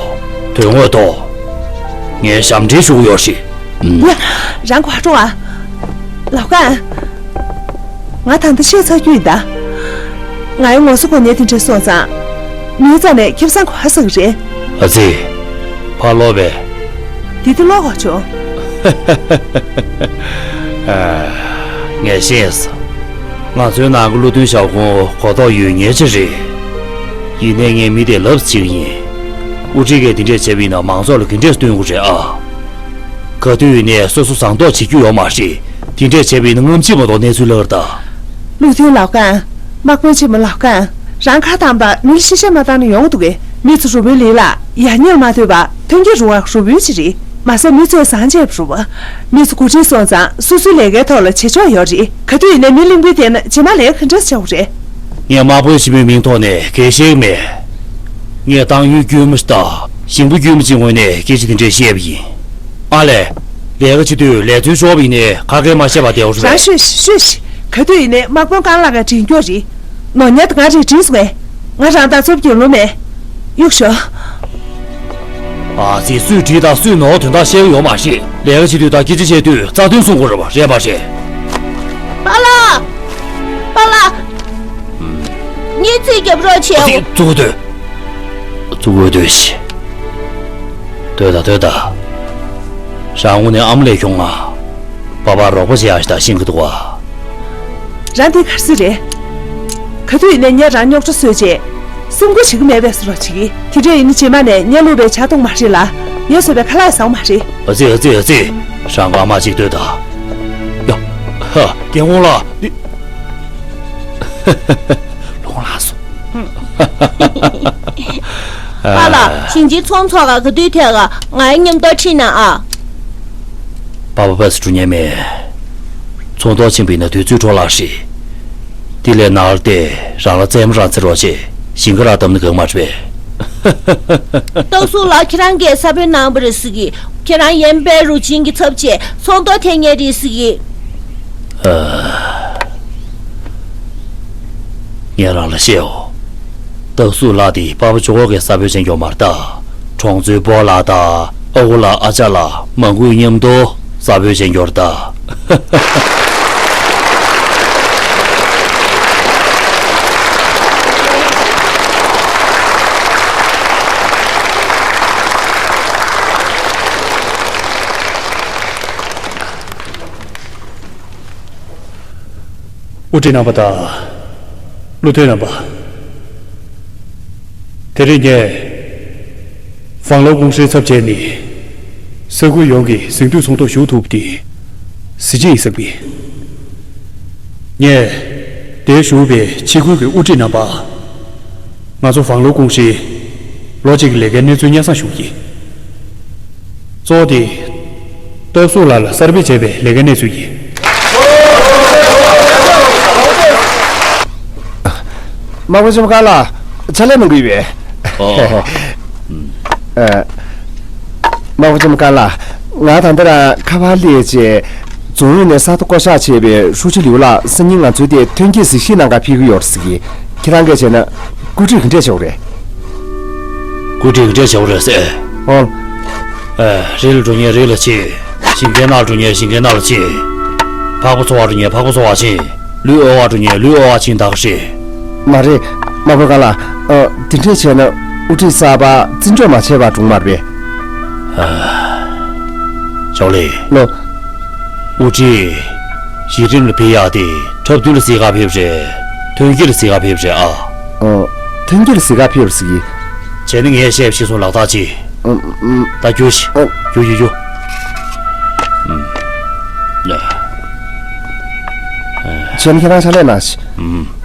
དོན་དངོས་ཐོག་ངས་ཞབས་འདྲེན་ཞུ་གི་ཡོད་རེད། ཡ། རང་གོ་བ་འགྲོ་ཨ། ལའོ་ཀན། ང་ད་ལྟ་བཤད་ཚར་རྒྱུ་ཡིན་ད། ང་ཡི་ངོ་སོ་གོ་ཉེ་དེ་འདྲས་སོང་ཙང་། མིའི་རྩ་ནས་ཁེ་བཟང་གོ་ཧ་ཟེར་གི་རེད། ཨ་ཙི། ཕར་ལོག་པས། དེ་དུས་ལོག་དགོས་བྱུང་། ཨ། ངས་ཤེས་སོང་། ང་ཚོའི་ནང་གི་བློ་མཐུན་ཞའོ་ཧུང་གོ་རྟོགས་ཡོད་མཁན་ཅིག་རེད། ཡིན་ནའི་ངས་མི་དེ་ལབ་བྱེད་ཀྱི་ཡིན། དབུ་ཁྲིད་ཀྱིས་དེ་འདྲས་བྱས་པ་ཡིན་ན་མང་ཚོགས་ལ་ག་འདྲས་སྟོན་དགོས་རེད་ཨ། ག་དུས་ཡིན་ནའི་སོ་སོ་བཟང་མདོག་བྱེད་རྒྱུ་ཡོད་མ་རེད། དེ་འདྲས་བྱས་པ་ཡིན་ན་རྔམ་བརྗིད་མ་གཏོགས་གནས་ཚུལ་ལབ་དང་། བློ་མཐུན་ལའོ་ཀན། དམག་དཔོན་ཆེན་མོ་ལའོ་ཀན། རང་ཁ་བཏང་པ་མི་ལ་ཤི་ཤ་མ་བཏང་ན་ཡོང་འདུག་གས། མི་ཚོ་རུ་དཔོན་ལི་ལ་ཡ་ཉེར་མ་ལྟོས་པ་མཐུན་རྐྱེན་རུང་བ་རུ་དཔོན་ཅིག་རེད། མ་ཟད་མི་ཚོས་བཟང་བྱས་པ་རུ་བ། མི་ཚོ་འགོ་ཁྲིད་སོང་ཙང་སོ་སོའི་ལས་ཀའི་ཐོག་ལ་བྱེད་ཕྱོགས་ཡོད་རེད། ག་དུས་ཡིན་ནའི་མི་གླིང་བུའི་སྟེང་ན་རྗེས་མ་ལས་ག་འདྲས་བྱ་དགོས་རེད། ངས་དམག་དཔོན་ཆེན་མོའི་མིང་ཐོག་ནས་འགན་བཞེས་ཀྱི་མེད། ངས་ཏང་ཡོན་དཀྱུས་མ་ཞིག་དང་ཞིང་པ་དཀྱུས་མ་ཅིག་ངོས་ནས་སྐད་ཆ་དེ་འདྲས་བཤད་པ་ཡིན། ཨ་ལས། ལས་ཀ་བྱེད་དུས་ལས་དོན་ཤོར་བ་ཡིན་ནའི་ཁ་སྐད་མ་བཤད་པ་བདེ་བོ་རེད་པས། རང་ཤོད་ཤོད་ཤོད། ག་དུས་ཡིན་ནའི་དམག་དཔོན་རྐང་ལག་ག་དྲིན་སྐྱོར་རེད། ནོར་ཉལ་དུ་ང་རེ་དྲིན་སོང་ངས། ང་རང་ད་ཚོབ་ཀྱི་ལོ་མེད། གཡུག་ཞོག་ཨ་ཙི། སུས་དྲིན་དང་སུས་ནོར་དོན་དག་ཤེས་ཀྱི་ཡོད་མ་རེད། ལས་ཀ་བྱེད་དུས་དང་སྐད་ཆ་བཤད་དུས་རྩ་དོན་གསུང་དགོས་རེད་པ། རེད་མ་རེད། པཱ་ལགས། པཱ་ལགས། ངས་རྩིས་རྒྱབ་རོགས་བྱེད། ཨ་ཙི། ཨོ། བཙུགས་དགོས་འདོད། བཙུགས་དགོས་འདོད་ཤི། སྡོད་ད་སྡོད་ད། རང་དངོས་གནས་ཨ་མ་ལས་གྱོང་ང་། པཱ་པར་རོགས་པ་བྱེད་ཡག་ཞིག་ད་ཤེས་ཀྱི་འདུག་བ། རང་དེ་གར་སྲིད་རེད། ག་དུས་ཡིན་ནའི་ངས་རང་རྙོག་དྲ་བཟོས་རྗེས། སེམས་ཁུར་བྱེད་ཀྱི་མེད་པའི་བཟོ་འདྲ་བྱེད་ཀྱི། དེ་འདྲས་ཡིན་ན་རྗེས་མ་ནས་ངས་བླུགས་པའི་ཇ་འཐུང་མ་རེད་ལ། ངས་བཟོས་པའི་ཁ་ལག་ཟ་བ་མ་རེད། ཨ་ཙི་ཨ་ཙི་ཨ་ཙི། རང་ག་མ་གཅིག་སྡོད་ད། ཡ། ཧ། རྒན་ཁོང་ལགས། འདི། ལོང་ལགས་སོ། པཱ་ལགས། ཞིང་ཆེན་ཚོང་ཚོགས་ཁག་ག་དུས་ཐད་ཀ་ང་ཡི་མཉམ་དུ་ཁྲིད་གནང་ཨ། པཱ་པཱ་བས་སུ་འགྲོ་ཉན་མེད། ཚོང་ཐོག་ཕྱིན་པ་ཡིན་ན་དུས་ཚོད་འཕྲོ་བརླག་རེད། དེ་ལས་ནར་ཏེ་རང་ལ་རྩེད་མོ་རང་རྩེ་རོགས་བྱེད། ཞིང་ཁ་ར་བཏབ་ན་གང་མ་རེད་པས། སྟག་གཟུགས་ལགས། ཁྱེད་རང་གིས་ས་བོན་གནང་བ་རེད་ཟེར་གི། ཁྱེད་རང་ཡན་པའི་རུ་ཆེན་གྱི་ཚབ་བྱས་ཚོང་ཐོག་ཐད་ངེས་རེད་ཟེར་གི། ཨ། ངས་རང་ལ་བཤད་འོ། སྟག་གཟུགས་ལགས་དེ་པ་ཕ་ཇོ་བོ་གི་ས་བོན་ཅན་མགྱོགས་མར་ལྟ། གྲོང་ཚོའི་སྤོ་ལགས་དང་ཨ་ཁུ་ལགས་ཨ་ཅག་ལགས་མང་པོའི་མཉམ་དུ་ས་བོན་ཅན་མགྱོགས་ལྟ། དབུ་ཁྲིད་རྣམ་པ་དང་། བློ་མཐུན་རྣམ་པ། དེ་རིང་ངས་ཝང་ལོ་ཀུང་ཧྲེའི་ཚབ་བྱས་ནས་ས་ཁུལ་ཡོངས་ཀྱི་ཟིང་འཁྲུག་ཚོགས་འདུར་ཞུགས་ཐུབ་པ་དེ་གཟི་བརྗིད་ཡིན་བསམ་གི། ངས་འདིར་བཞུགས་པའི་ཕྱི་ཁུལ་གྱི་དབུ་ཁྲིད་རྣམ་པ། ང་ཚོ་ཝང་ལོ་ཀུང་ཧྲེའི་ལོ་གཅིག་གི་ལས་ཀའི་གནས་ཚུལ་སྙན་སེང་ཞུ་གི་ཡིན། གཙོ་བོ་དེ་སྟག་གཟུགས་ལགས་ལ་གསར་སྤེལ་བྱས་པའི་ལས་ཀའི་གནས་ཚུལ་ཡིན། དམག་དཔོན་ལྕམ་ཀ་ལགས། ཕྱག་ལས་གནང་གི་ཡོད་པས། ཨོ། ཨ། དམག་དཔོན་ལྕམ་ཀ་ལགས། ང་ད་ལྟ་རང་ཁ་པར་སླེབས་རྗེས། རྫོང་ཨུད་ནས་གསར་དུ་བསྐོ་གཞག་བྱས་པའི་ཧྲུའུ་ཅི་ལིའུ་ལགས་སང་ཉིན་ང་ཚོའི་དེར་ཐོན་སྐྱེད་གཟིགས་ཞིབ་གནང་གར་ཕེབས་ཀྱི་ཡོད་རེད་ཟེར་གི། ཁྱེད་རང་གིས་བྱས་ན་བཀོད་སྒྲིག་ག་འདྲས་བྱས་པ་རེད། བཀོད་སྒྲིག་ག་འདྲས་བྱས་པ་རེད་ཟེར། ཨོ། ཨ། རི་ལ་འགྲོ་མཁན་རི་ལ་ཕྱིན། ཞིང་ཁའི་ནང་ལ་འགྲོ་མཁན་ཞིང་ཁའི་ནང་ལ་ཕྱིན། ཕག་པ་འཚོ་བར་འགྲོ་མཁན་ཕག་པ་འཚོ་བར་ཕྱིན། ལུད་གཡོར་བར་འགྲོ་མཁན་ལུད་གཡོར་བར་ཕྱིན་ད་ག་རེད། མ་རེད། དམག་དཔོན་ཀ་ལགས། ཨ། དེ་འདྲས་བྱས་ན་དབུ་ཁྲིད་གསར་པ་བརྩི་འཇོག་མ་བྱས་པ་འགྲིག་མ་རེད་པས། ཨ། ཅོག་ལེ། ལོ། དབུ་ཁྲིད་གཞི་རིམ་ལ་ཕེབས་ཡག་དེ་འཁྲབ་སྟོན་ལ་གཟིགས་གར་ཕེབས་རེད། ཐོན་སྐྱེད་ལ་གཟིགས་གར་ཕེབས་རེད་ཨ། ཨ། ཐོན་སྐྱེད་ལ་གཟིགས་གར་ཕེབས་ཟེར་གི། བྱས་ན་ངས་བཤད་པ་གཞིར་བཟུང་ལག་བསྟར་གྱིས། ཨ། ཨ། ད་རྒྱུགས་ཤིག་ཨ། རྒྱུགས་རྒྱུགས་རྒྱུགས། ཨ། བྱས་ན་ཁྱེད་རང་ཕྱག་ལས་གནང་ཞིག་ཨ།